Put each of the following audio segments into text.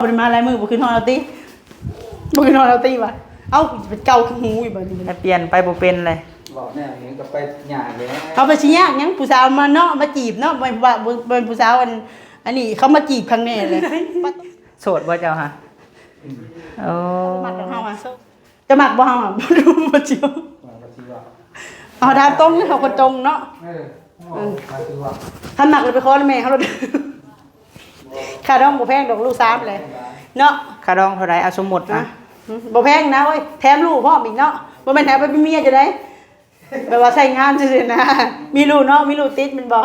ບໍ່ໄດ້ມາຫຼາຍມື້ ບໍ່ຄືນຮອດລາວຕິ? ບໍ່ຄືນຮອດລາວຕິຫວາ? ເອົ້າ ເປັນເກົ່າຄືຫູຢູ່ບາດນີ້. ໃຫ້ປ່ຽນໄປບໍ່ເປັນເລີຍ. ເວົ້າແນວນີ້ກໍໄປຍາກແລ້ວ. ເອົາ ໄປຊິຍາກຫຍັງ? ຜູ້ສາວມາເນາະ ມາຈີບເນາະ ບໍ່ແມ່ນຜູ້ບ່າວ ບໍ່ ບໍ່ແມ່ນຜູ້ສາວ ອັນ ອັນນີ້ເຂົາມາຈີບຄັ້ງແນ່ເລີຍ. ໂສດບໍ່ເຈົ້າຫະ? ອືມ ໂອ້ ມັກດອກເຮົາຫະ. ເຈົ້າມັກບໍ່ເຮົາຫະ? ບໍ່ຮູ້ ບໍ່ຈິເວົ້າ. ເອົາ ຖາມຕົງເດ້ ເຮົາຄົນຕົງເນາະ. ເອີ ເອີ ຖ້າມັກລະໄປຂໍນຳແມ່ເຮົາໂລດ. ຄ່າດອງບໍ່ແພງດອກ ລູກສາມແຫຼະເນາະ. ຄ່າດອງເທົ່າໃດ? ເອົາ ສົມມຸດນະ. ຮະ? ບໍ່ແພງນະເວີຍ ແຖມລູກພ້ອມອີກເນາະ. ບໍ່ແມ່ນໃຫ້ໄປມີເມຍຈັ່ງໃດ ແບບວ່າໃຊ້ງານຊື່ໆນະ. ມີລູກເນາະ ມີລູກຕິດແມ່ນບໍ່?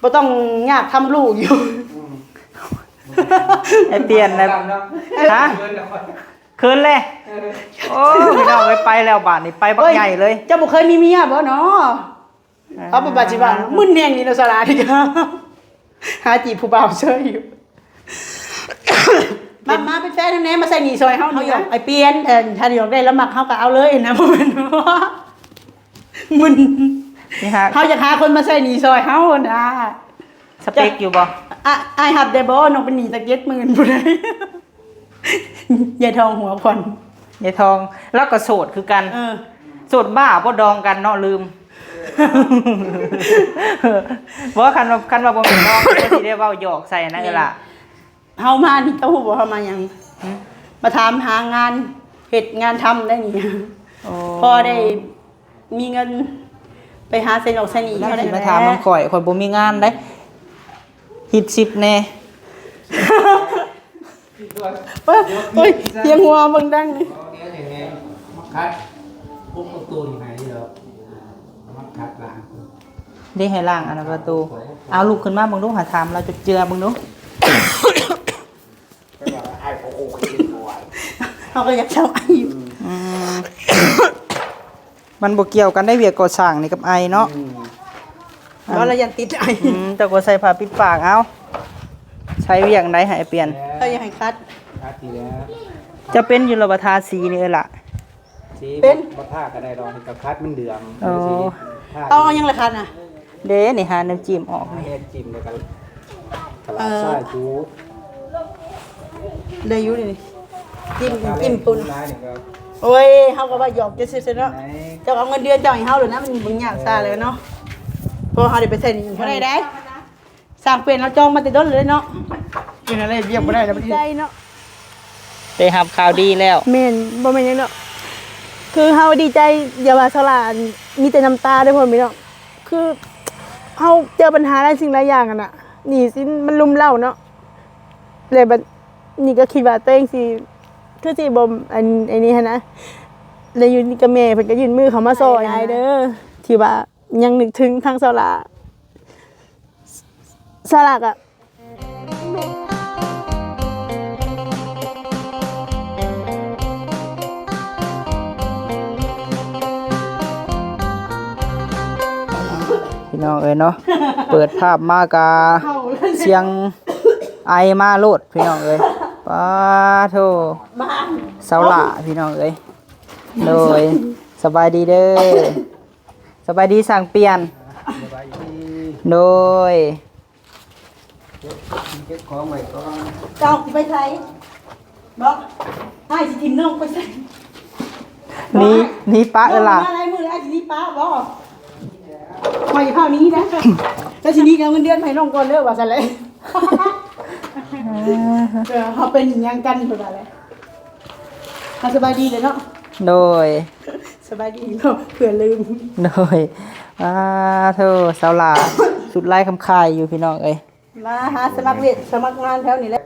ບໍ່ຕ້ອງຍາກທຳລູກຢູ່. ອືມ ໃຫ້ປ່ຽນນະ. ຮະ? ເຂີນແຫຼະ. ເອີ ໂອ້ ພີ່ນ້ອງເອີຍ ໄປແລ້ວບາດນີ້ ໄປບັກໃຫຍ່ເລີຍ. ເຈົ້າບໍ່ເຄີຍມີເມຍບໍ່ເນາະ? ເອົາ ປະບາດຊິວ່າ ມຶນແຮງນີ້ເນາະ ສາລານີ້ ຫາຈີບຜູ້ບ່າວເຊີຍຢູ່. ມາ ມາເປັນແຟນນຳແດ່ ມາໃຊ້ໜີ້ຊ່ອຍເຮົາ. ເຮົາຢາກໃຫ້ປ່ຽນ ເອີ ຖ້າຢາກໄດ້ລະມັກເຮົາກໍເອົາເລີຍນະ ບໍ່ແມ່ນວ່າ ມຶນ. ເຮົາຢາກຫາຄົນມາໃຊ້ໜີ້ຊ່ອຍເຮົານະ. ສະເປັກຢູ່ບໍ່? ອ້າຍຮັບໄດ້ບໍ່? ນ້ອງເປັນໜີ້ຕັ້ງເຈັດໝື່ນພຸ້ນ. ຍາຍທອງຫົວຂວັນ ຍາຍທອງ ລາວກໍໂສດຄືກັນ. ເອີ ໂສດບ້າບໍ່ດອງກັນເນາະ ລືມ. ບໍ່ ຄັນວ່າ ຄັນວ່າບໍ່ແມ່ນດອງ ກໍຊິໄດ້ເວົ້າຫຍອກໃສ່ນະ. ເອີ ເອີລະ ເຮົາມານີ້ ເຈົ້າຮູ້ບໍ່ເຮົາມາຫຍັງ? ຫື? ມາຖາມຫາງານເຮັດງານທຳໄດ້ນີ້. ໂອ້ ພໍໄດ້ ມີເງິນໄປຫາໃຊ້ນອກໃຊ້ໜີ້. ເຈົ້າຊິມາຖາມນຳຂ້ອຍ ຂ້ອຍບໍ່ມີງານເດ້. ຮີດຊິບແດ່. ໂອ້ຍ ສຽງຫົວເບິ່ງດັງນີ້. ມາຂັດ ປຸກປະຕູນີ້ໃຫ້ເດີ ມາຂັດລ້າງເດ້. ໃຫ້ລ້າງອັນນະປະຕູ. ເອົາ ລຸກຂຶ້ນມາເບິ່ງດູ ຫາຖາມລາວຈັກເທື່ອເບິ່ງດູ. ເຮົາກໍຢາກເຊົາໄອຢູ່. ອືມ ມັນບໍ່ກ່ຽວກັນໄດ້ ວຽກກໍ່ສ້າງນີ້ກັບໄອເນາະ. ອືມ ບໍ່ລະຢ້ານຕິດໄອ. ອືມ ເຈົ້າກໍໃສ່ຜ້າປິດປາກເອົາ. ໃຊ້ວຽກໃດໃຫ້ປ່ຽນ ເຈົ້າຢາກໃຫ້ຂັດ ຂັດນີ້ແຫຼະ. ເຈົ້າເປັນຢູ່ລະວ່າທາສີນີ້ເອີຍລະ? ສີ ເປັນ ບໍ່ ບໍ່ທາກໍໄດ້ດອກ ເຮັດກັບຂັດມັນເດືອງ. ໂອ້ ເອົາຫຍັງລະຂັດນະ? ເດ້ ນີ້ຫາແນວຈິ້ມອອກ ຫາແນວຈິ້ມແລ້ວກໍ ກະລາດຊາຍຈູດ. ເອີ ໄດ້ຢູ່ນີ້ ຈິ້ມ ຈິ້ມປຸ້ນ. ໂອ້ຍ ເຮົາກໍວ່າຫຍອກແຕ່ຊື່ໆເນາະ. ເຈົ້າເອົາເງິນເດືອນເຈົ້າໃຫ້ເຮົາໂລດນະ ມັນບໍ່ຍາກຊາແລ້ວເນາະ ເພາະເຮົາໄດ້ໄປໃຊ້ໜີ້ເຂົາໄດ້. ຊ່າງປ່ຽນ ລາວຈອງມາແຕ່ດົນເລີຍເນາະ. ເປັນອະໄລ ວຽກບໍ່ໄດ້ແລ້ວ ດີໃຈເນາະ ໄດ້ຮັບຂ່າວດີແລ້ວ. ແມ່ນ ບໍ່ແມ່ນຫຍັງດອກ ຄືເຮົາດີໃຈ ຢ່າວ່າສາລາ ອັນ ມີແຕ່ນ້ຳຕາເດີ້ພໍ່ແມ່ເນາະ. ຄືເຮົາເຈີບັນຫາຫຼາຍສິ່ງຫຼາຍຢ່າງຫັ້ນນະ ໜີ້ສິນມັນລຸມເລົ້າເນາະ ແລ້ວບັດນີ້ກໍຄິດວ່າຕົວເອງຊິ ຄືຊິບໍ່ ອັນ ອັນນີ້ຫັ້ນນະ ແລ້ວຢູ່ນີ້ກໍແມ່ເພິ່ນກໍຍື່ນມືເຂົ້າມາຊ່ອຍ. ຫຼາຍໆເດີ້ ທີ່ວ່າຍັງນຶກເຖິງທາງສາລາ. ສາລາກະ ພີ່ນ້ອງເອີຍເນາະ ເປີດພາບມາກະສຽງໄອມາໂລດ ພີ່ນ້ອງເອີຍ. ປາໂທ ສາວຫຼ້າ ພີ່ນ້ອງເອີຍ. ໂດຍ ສະບາຍດີເດີ້. ສະບາຍດີຊ່າງປ່ຽນ. ສະບາຍດີ. ໂດຍ ເກັບ ເກັບຂອງໄວ້ກ່ອນ. ເຈົ້າຊິໄປໃສ? ບໍ່ ອ້າຍຊິຖິ້ມນ້ອງໄປໃສ? ໜີ ໜີປະເອີລະ. ມາຫຼາຍມື້ແລ້ວ ອ້າຍຊິໜີປະບໍ່? ຂ້ອຍເຝົ້າໜີນະ. ເຈົ້າຊິໜີກໍເອົາເງິນເດືອນມາໃຫ້ນ້ອງກ່ອນເດີ ວ່າຊັ້ນແຫຼະ. ເອີ ເຮົາເປັນຫຍັງກັນພຸ້ນລະ. ເຮົາສະບາຍດີເດີເນາະ. ໂດຍ ສະບາຍດີເນາະ ເພື່ອລືມ. ໂດຍ ອາໂທ ສາວຫຼ້າ ສຸດລາຍຄຳຄາຍຢູ່ ພີ່ນ້ອງເອີຍ. ມາຫາສະໝັກວຽກສະໝັກງານແຖວນີ້ແຫຼະ.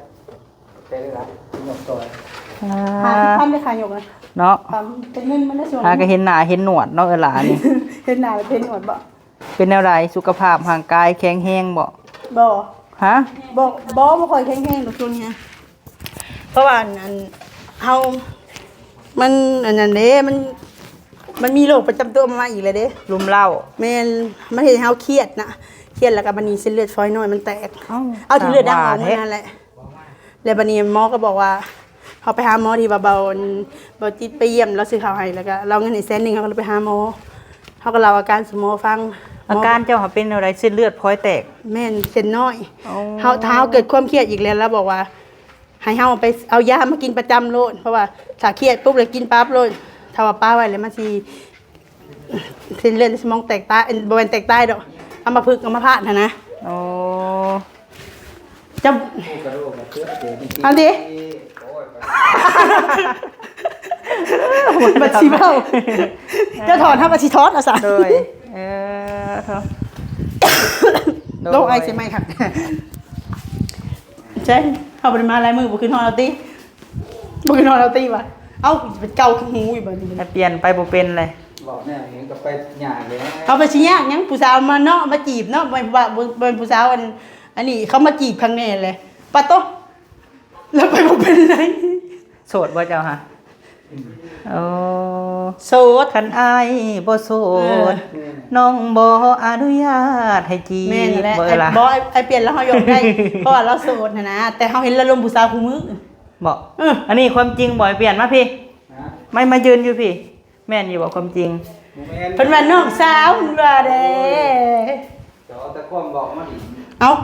ອາ ຫ້າສິບພັນເດ້ ຄ່າຍົກນະເນາະ. ເປັນເງິນມັນໄດ້ສ່ວນ ຫາກໍເຫັນໜ້າເຫັນໜວດເນາະ ເອີຫຼ້ານີ້. ເຫັນໜ້າເຫັນໜວດບໍ່? ເປັນແນວໃດ? ສຸຂະພາບຮ່າງກາຍແຂງແຮງບໍ່? ບໍ່. ຮະ? ບໍ່ ບໍ່ ບໍ່ຄ່ອຍແຂງແຮງດອກຊ່ວງນີ້. ເພາະວ່າ ອັນ ອັນ ເຮົາ ມັນ ອັນນັ້ນເດ້ ມັນ ມັນມີໂລກປະຈຳຕົວມາໃໝ່ອີກແລ້ວເດ້ ລຸມເລົ້າ. ແມ່ນ ມັນເຮັດໃຫ້ເຮົາຄຽດນະ ຄຽດແລ້ວກໍບັດນີ້ເສັ້ນເລືອດຝອຍນ້ອຍມັນແຕກ. ເອົ້າ ເອົາທີ່ເລືອດດັງອອກມື້ນັ້ນແຫຼະ. ແລ້ວບັດນີ້ໝໍກໍບອກວ່າ ເຮົາໄປຫາໝໍທີ່ວ່າເບົາ ອັນ ເບົາຈິດໄປຢ້ຽມ ລາວຊື້ເຂົ້າໃຫ້ ແລ້ວກໍລາວເອົາເງິນໃຫ້ແສນໜຶ່ງ ເຮົາກໍເລີຍໄປຫາໝໍ. ເຮົາກໍເລົ່າອາການສູ່ໝໍຟັງ. ອາການເຈົ້າຫາເປັນແນວໃດ? ເສັ້ນເລືອດຝອຍແຕກ. ແມ່ນ ເສັ້ນນ້ອຍ. ໂອ້ ເຮົາ ຖ້າເຮົາເກີດຄວາມຄຽດອີກແລ້ວ ລາວບອກວ່າ ໃຫ້ເຮົາໄປເອົາຢາມາກິນປະຈຳໂລດ ເພາະວ່າຖ້າຄຽດປຸບແລ້ວກິນປັບໂລດ ຖ້າວ່າປະໄວ້ແລ້ວມັນຊິ ເສັ້ນເລືອດໃນສະໝອງແຕກຕາຍ ເອີ ບໍ່ແມ່ນແຕກຕາຍດອກ ອັມະພຶກ ອັມມະພາດຫັ້ນນະ. ໂອ້ ເຈົ້າ ອັນນີ້ ບັດຊິເວົ້າ ເຈົ້າຖອນ ເຮົາກໍຊິຖອນ ວ່າຊັ້ນ. ໂດຍ ເອີ ໂດຍ ໂລກ ໄອ ເຊໄມຄັກ ໃຊ່ ເຮົາບໍ່ໄດ້ມາຫຼາຍມື້ ບໍ່ຄືນຮອດລາວຕິ ບໍ່ຄືນຮອດລາວຕິວ່າ ເອົ້າ ຊິໄປເກົາຫູຢູ່ບັດນີ້ ໄປປ່ຽນໄປບໍ່ເປັນເລີຍ ເວົ້າແນວນີ້ກໍໄປຍາກແລ້ວ ເຮົາໄປຊິຍາກຫຍັງ ຜູ້ສາວມາເນາະ ມາຈີບເນາະ ບໍ່ແມ່ນວ່າ ບໍ່ ບໍ່ແມ່ນຜູ້ສາວອັນ ອັນນີ້ ເຂົາມາຈີບຄັ້ງແນ່ແຫຼະ ປະໂຕ ແລ້ວໄປບໍ່ເປັນເລີຍ. ໂສດບໍ່ເຈົ້າຫະ? ໂອ້ ໂສດ ຄັນອ້າຍບໍ່ໂສດ ເອີ ນ້ອງບໍ່ອະນຸຍາດໃຫ້ຈີບ ແມ່ນແຫຼະ ບໍ່ເອີລະ ອ້າຍ ບໍ່ ອ້າຍ ອ້າຍປ່ຽນແລ້ວເຮົາຢອກໄດ້ ເພາະວ່າລາວໂສດຫັ້ນນະ ແຕ່ເຮົາເຫັນລາວລົມຜູ້ສາວຄູ່ມື້. ບໍ່ ເອີ ອັນນີ້ຄວາມຈິງບໍ່? ອ້າຍປ່ຽນ ມາພີ້ ຮະ? ມາ ມາຢືນຢູ່ພີ້ ແມ່ນຢູ່ບໍ່ຄວາມຈິງ? ບໍ່ແມ່ນ ເພິ່ນວ່ານ້ອງສາວ ເພິ່ນວ່າເດ້. ເຈົ້າເອົາແຕ່ຄວາມເວົ້າມາຫຼິ້ນ ເອົ້າ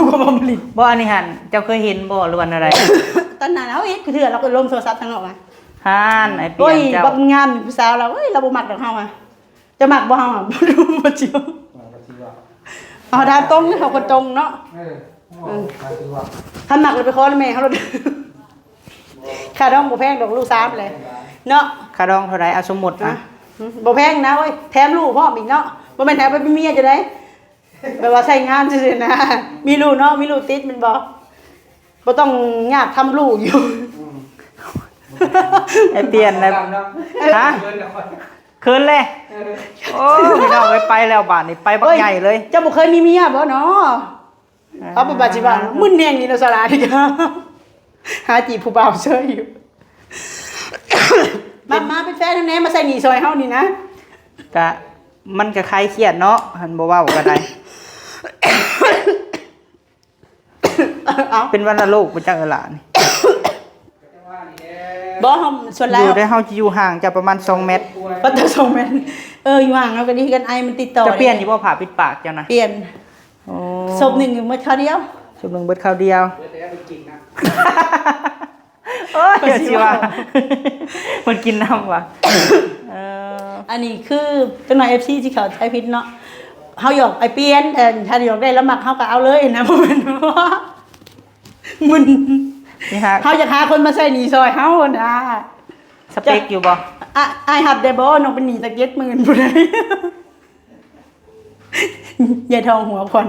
ຄວາມເວົ້າມາຫຼິ້ນ ບໍ່ ອັນນີ້ຫັ້ນ ເຈົ້າເຄີຍເຫັນບໍ່ ຫຼືວ່າແນວໃດ? ຕອນນັ້ນເຮົາເຮັດຄືເທື່ອ ລາວກໍລົມໂທລະສັບທາງນອກນະ ຫັ້ນ ອ້າຍປ່ຽນ ໂອ້ຍ ເຈົ້າ ບັກງາມຜູ້ສາວລາວ ເອີຍ ລາວບໍ່ມັກດອກເຮົາອະ ເຈົ້າມັກບໍ່ເຮົາອະ? ບໍ່ຮູ້ ບໍ່ຈິເວົ້າ ເອົາ ຖາມຕົງ ເຮົາຄົນຕົງເນາະ ເອີ ເອີ ຄັນມັກລະໄປຂໍນຳແມ່ເຮົາໂລດ ຄ່າດອງບໍ່ແພງດອກ ລູກສາມແຫຼະເນາະ ຄ່າດອງເທົ່າໃດ? ເອົາ ສົມມຸດນະ ຮະ? ບໍ່ແພງນະເວີຍ ແຖມລູກພ້ອມອີກເນາະ ບໍ່ແມ່ນໃຫ້ໄປມີເມຍຈັ່ງໃດ ແບບວ່າໃຊ້ງານຊື່ໆນະ ມີລູກເນາະ ມີລູກຕິດແມ່ນບໍ່? ບໍ່ຕ້ອງຍາກທຳລູກຢູ່ ອືມ ໄອ້ປ່ຽນນະ ຮະ? ເຂີນແລ້ວ ເຂີນແລ້ວ ເອີ ໂອ້ ພີ່ນ້ອງເອີຍ ໄປແລ້ວບາດນີ້ ໄປບັກໃຫຍ່ເລີຍ ເຈົ້າບໍ່ເຄີຍມີເມຍບໍ່ເນາະ? ອ່າ ເອົາ ບໍ່ບາດຊິວ່າ ມຶນແຮງນີ້ເນາະ ສາລານີ້ ຫາຈີບຜູ້ບ່າວເຊີຍຢູ່ ມາ ມາເປັນແຟນນຳແດ່ ມາໃຊ້ໜີ້ຊ່ອຍເຮົານີ້ນະ ກະ ມັນກະຄາຍຄຽດເນາະ ຫັ້ນ ບໍ່ເວົ້າກໍໄດ້ ເອົ້າ ເປັນວັນນະໂລກບໍ່ຈັກເອີຫຼ້ານີ້ ບໍ່ ເຮົາ ສ່ວນຫຼາຍ ຢູ່ໄດ້ ເຮົາຊິຢູ່ຫ່າງຈາກປະມານສອງແມັດ ປະມານສອງແມັດ ເອີ ຢູ່ຫ່າງເຮົາກໍດີຄືກັນ ໄອມັນຕິດຕໍ່ ຈະປ່ຽນຢູ່ບໍ່ ຜ້າປິດປາກເຈົ້ານະ? ປ່ຽນ ໂອ້ ສົບໜຶ່ງໝົດຄາວດຽວ ສົບໜຶ່ງເບິດຄາວດຽວ ເບິດແລ້ວໄປກິນນະ ໂອ້ຍ ເພິ່ນຊິວ່າ ເພິ່ນກິນນ້ຳວ່າ ເອີ ອັນນີ້ຄືຈັກໜ້ອຍ ເອັຟຊີ ຊິເຂົ້າໃຈຜິດເນາະ ເຮົາຢອກໄອປ່ຽນ ແຕ່ຖ້າຢອກໄດ້ລະມັກເຮົາກໍເອົາເລີຍນະ ບໍ່ແມ່ນວ່າ ມຶນ ເຮົາຢາກຫາຄົນມາໃຊ້ໜີ້ຊ່ອຍເຮົານະ ສະເປັກຢູ່ບໍ່? ອ້າຍຮັບໄດ້ບໍ່? ນ້ອງເປັນໜີ້ຕັ້ງເຈັດໝື່ນພຸ້ນ ຍາຍທອງຫົວຂວັນ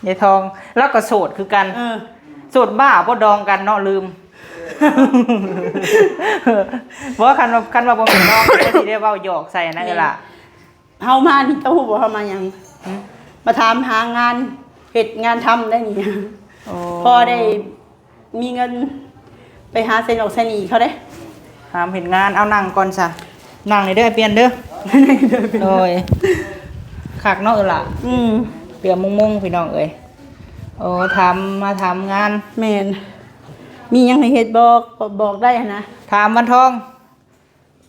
ຍາຍທອງ ລາວກໍໂສດຄືກັນ ເອີ ໂສດບ້າບໍ່ດອງກັນເນາະ ລືມ ບໍ່ ຄັນວ່າ ຄັນວ່າບໍ່ແມ່ນດອງ ກໍຊິໄດ້ເວົ້າຫຍອກໃສ່ນະ ເອີລະ ເຮົາມານີ້ເຈົ້າຮູ້ບໍ່ເຮົາມາຫຍັງ? ຫືມ? ມາຖາມຫາງານເຮັດງານທຳໄດ໋ນີ້ ໂອ້ ພໍໄດ້ ມີເງິນໄປຫາໃຊ້ໜີ້ເຂົາເດ້ ຫາເຮັດງານ ເອົານັ່ງກ່ອນຊະ ນັ່ງນີ້ເດີ ອ້າຍປ່ຽນເດີ ໂດຍ ຄັກເນາະ ເອີລະ ອືມ ເຫຼືອມຸງໆ ພີ່ນ້ອງເອີຍ ໂອ້ ຖາມ ມາຖາມງານ ແມ່ນ ມີຫຍັງໃຫ້ເຮັດບອກ ບອກໄດ້ຫັ້ນນະ ຖາມວັນທອງ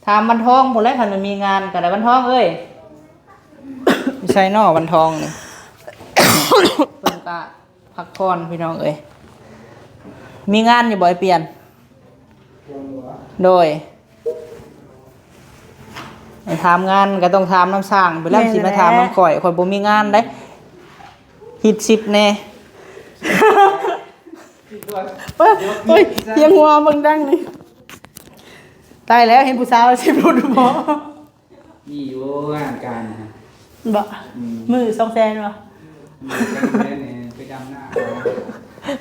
ຖາມວັນທອງພຸ້ນແຫຼະ ຄັນມັນມີງານກໍໄດ້ ວັນທອງເອີຍ ຢູ່ໃສນໍວັນທອງນີ້ ເພິ່ນກະພັກຜ່ອນພີ່ນ້ອງເອີຍ ມີງານຢູ່ບໍ່ອ້າຍປ່ຽນ ໂດຍ ໄປຖາມງານກໍຕ້ອງຖາມນຳຊ່າງ ໄປແລ້ວ ແມ່ນ ຊິມາຖາມນຳຂ້ອຍ ແຫຼະ ຂ້ອຍບໍ່ມີງານເດ້ ຮີດສິບແດ່ ໂອ້ຍ ໂອ້ຍ ສຽງຫົວເບິ່ງດັງນີ້ ຕາຍແລ້ວ ເຫັນຜູ້ສາວສິບຫຼຸດບໍ່? ມີຢູ່ງານການນະ ບໍ່ ອືມ ມື້ສອງແສນບໍ່? ມື້ສອງແສນນີ້ໄປດຳນາ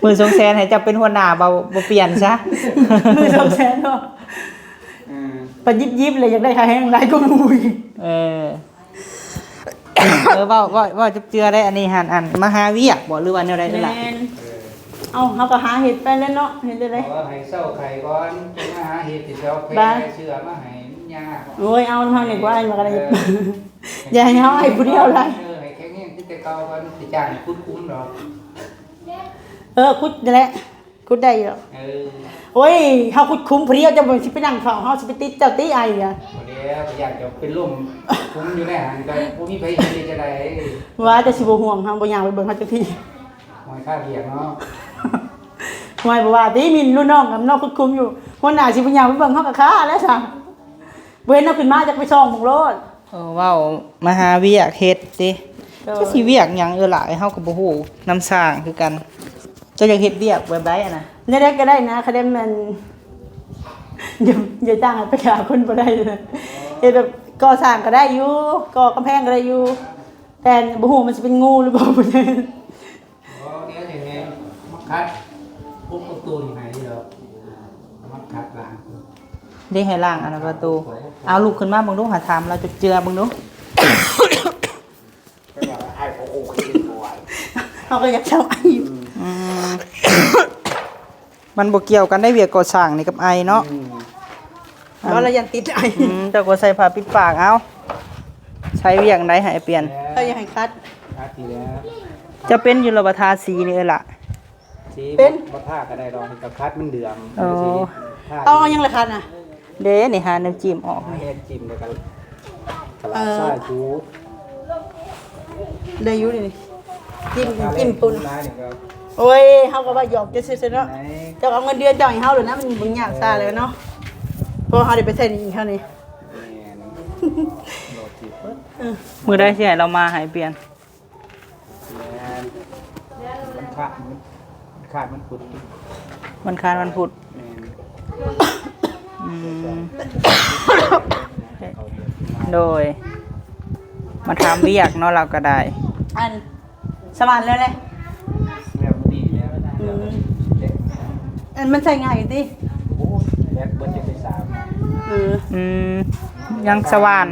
ມື້ສອງແສນໃຫ້ເຈົ້າເປັນຫົວໜ້າ ບໍ່ ບໍ່ປ່ຽນຊະ ມື້ສອງແສນບໍ່? ເອີ ໄປຢິບໆ ແລ້ວຢາກໄດ້ຄ່າແຮງຫຼາຍກວ່າໝູ່ອີກ ເອີ ເອີ ເວົ້າ ເວົ້າ ເວົ້າຈັກເທື່ອໄດ້ ອັນນີ້ຫັ້ນ ອັນ ມາຫາວຽກບໍ່ ຫຼືວ່າແນວໃດເອີລະ? ແມ່ນ ເອີ ເອົ້າ ເຮົາກໍຫາເຮັດໄປແລ້ວເນາະ ເຮັດຈັ່ງໃດ ເອີ ໃຫ້ເຊົາໄຂ້ກ່ອນ ຈັ່ງມາຫາເຮັດ ຊິເອົາແພ ບາ ເສື້ອມາໃຫ້ ມັນຍາກ ໂອ້ຍ ເອົານຳເຮົານີ້ກວ່າ ເອີ ມັນກໍໄດ້ ເອີ ຢ່າໃຫ້ເຮົາໄຫ້ຜູ້ດຽວຫຼາຍ ເອີ ໃຫ້ແຂງແຮງຄືແຕ່ເກົ່າກ່ອນ ຊິຈ້າງຂຸດຂຸມດອກ ເອີ ຂຸດນີ້ແຫຼະ ຂຸດໄດ້ຢູ່ດອກ ເອີ ໂອ້ຍ ເຮົາຂຸດຂຸມຜູ້ດຽວ ເຈົ້າບໍ່ຊິໄປນັ່ງເຝົ້າ ເຮົາຊິໄປຕິດເຈົ້າຕິ ໄອ້ ບໍ່ແລ້ວ ຢ້ານເຈົ້າເປັນລົມຂຸມຢູ່ໃນຫັ້ນ ກໍບໍ່ມີໃຜເຮັດ ເຮັດຈັ່ງໃດ ວ່າແຕ່ຊິບໍ່ຫ່ວງ ເຮົາບໍ່ຍ່າງໄປເບິ່ງເຮົາຈັກທີ ຫ້ອຍຄາວຽກເນາະ ຫ້ວຍ ບໍ່ວ່າຕິ ມິນລຸ້ນນ້ອງກັບນ້ອງຄຸດຄຸມຢູ່ ຫົວໜ້າຊິບໍ່ຍ່າງໄປເບິ່ງເຮົາກໍຄ້າແລ້ວຊະ ບໍ່ເຫັນເຮົາຂຶ້ນມາ ຈັກໄປສ່ອງເບິ່ງໂລດ. ເອີ ເວົ້າມາຫາວຽກເຮັດຕິ. ໂດຍ ຈັກຊິວຽກຫຍັງເອີຫຼ້າ ເຮົາກໍບໍ່ຮູ້ນຳຊ່າງຄືກັນ. ເຈົ້າຢາກເຮັດວຽກແບບໃດຫັ້ນນະ? ແນວໃດກໍໄດ້ນະ ຄະແນນແມ່ນ ຢ່າ ຢ່າຈ້າງໃຫ້ໄປຫາຄົນບໍ່ໄດ້ນະ ເຮັດແບບກໍ່ສ້າງກໍໄດ້ຢູ່ ກໍ່ກຳແພງກໍໄດ້ຢູ່ ແຕ່ບໍ່ຮູ້ມັນຊິເປັນງູຫຼືບໍ່. ບໍ່ ດຽວຊິໃຫ້ມາຂັດພວກປະຕູນີ້ໃຫ້ດອກ ມາຂັດລ້າງ ເດ້ ໃຫ້ລ້າງອັນນັ້ນປະຕູ. ເອົາ ລຸກຂຶ້ນມາເບິ່ງດູ ຫາຖາມລາວຈັກເທື່ອເບິ່ງດູ. ເພິ່ນວ່າອ້າຍບໍ່ໂອເຄບໍ່ວ່າ ເຮົາກໍຢາກເຊົາໄອຢູ່. ອືມ ມັນບໍ່ກ່ຽວກັນໄດ້ ວຽກກໍ່ສ້າງນີ້ກັບໄອເນາະ. ອືມ ເວົ້າແລ້ວຢ້ານຕິດໄອ. ອືມ ເຈົ້າກໍໃສ່ຜ້າປິດປາກເອົາ. ໃຊ້ວຽກໃດໃຫ້ອ້າຍປ່ຽນ? ເຈົ້າຢາກໃຫ້ຂັດ ຂັດນີ້ແຫຼະ. ເຈົ້າເປັນຢູ່ແລ້ວບໍ່ ທາສີນີ້ເອີຍລະ? ສີ ເປັນ ບໍ່ ບໍ່ທາກໍໄດ້ດອກ ໃຫ້ກໍຂັດມັນເຫຼືອງ. ໂອ້ ເອົາຫຍັງລະຂັດນະ? ເດ້ ນີ້ຫາແນວຈິ້ມອອກ ຫາແນວຈິ້ມແລ້ວກໍ ກະລາດ ເອີ ຊາຍຈູ ໄດ້ຢູ່ນີ້ ຈິ້ມ ຈິ້ມປຸ້ນ. ໂອ້ຍ ເຮົາກໍວ່າຫຍອກເຈົ້າຊື່ໆເນາະ. ເຈົ້າເອົາເງິນເດືອນເຈົ້າໃຫ້ເຮົາໂລດນະ ມັນບໍ່ຍາກຊາແລ້ວເນາະ ເອີ ເພາະເຮົາໄດ້ໄປໃຊ້ໜີ້ເຂົານີ້. ແມ່ນ ເອີ ມື້ໃດຊິໃຫ້ລາວມາໃຫ້ປ່ຽນ? ແມ່ນ ວັນຄາດ ວັນຄາດວັນພຸດ. ວັນຄາດວັນພຸດ. ແມ່ນ ອືມ ໂດຍ ມາຖາມວຽກເນາະ ລາວກໍໄດ້ ອັນ ສະຫວ່ານແລ້ວແຫຼະ ແລ້ວມື້ນີ້ແລ້ວ. ອືມ ແລ້ວກໍເລັກ ອັນມັນໃຊ້ງ່າຍຢູ່ຕິ? ໂອ້ຍ ແບັດເບິດຈັ່ງໄດ້ສາມ. ເອີ ອືມ ຍັງສະຫວ່ານ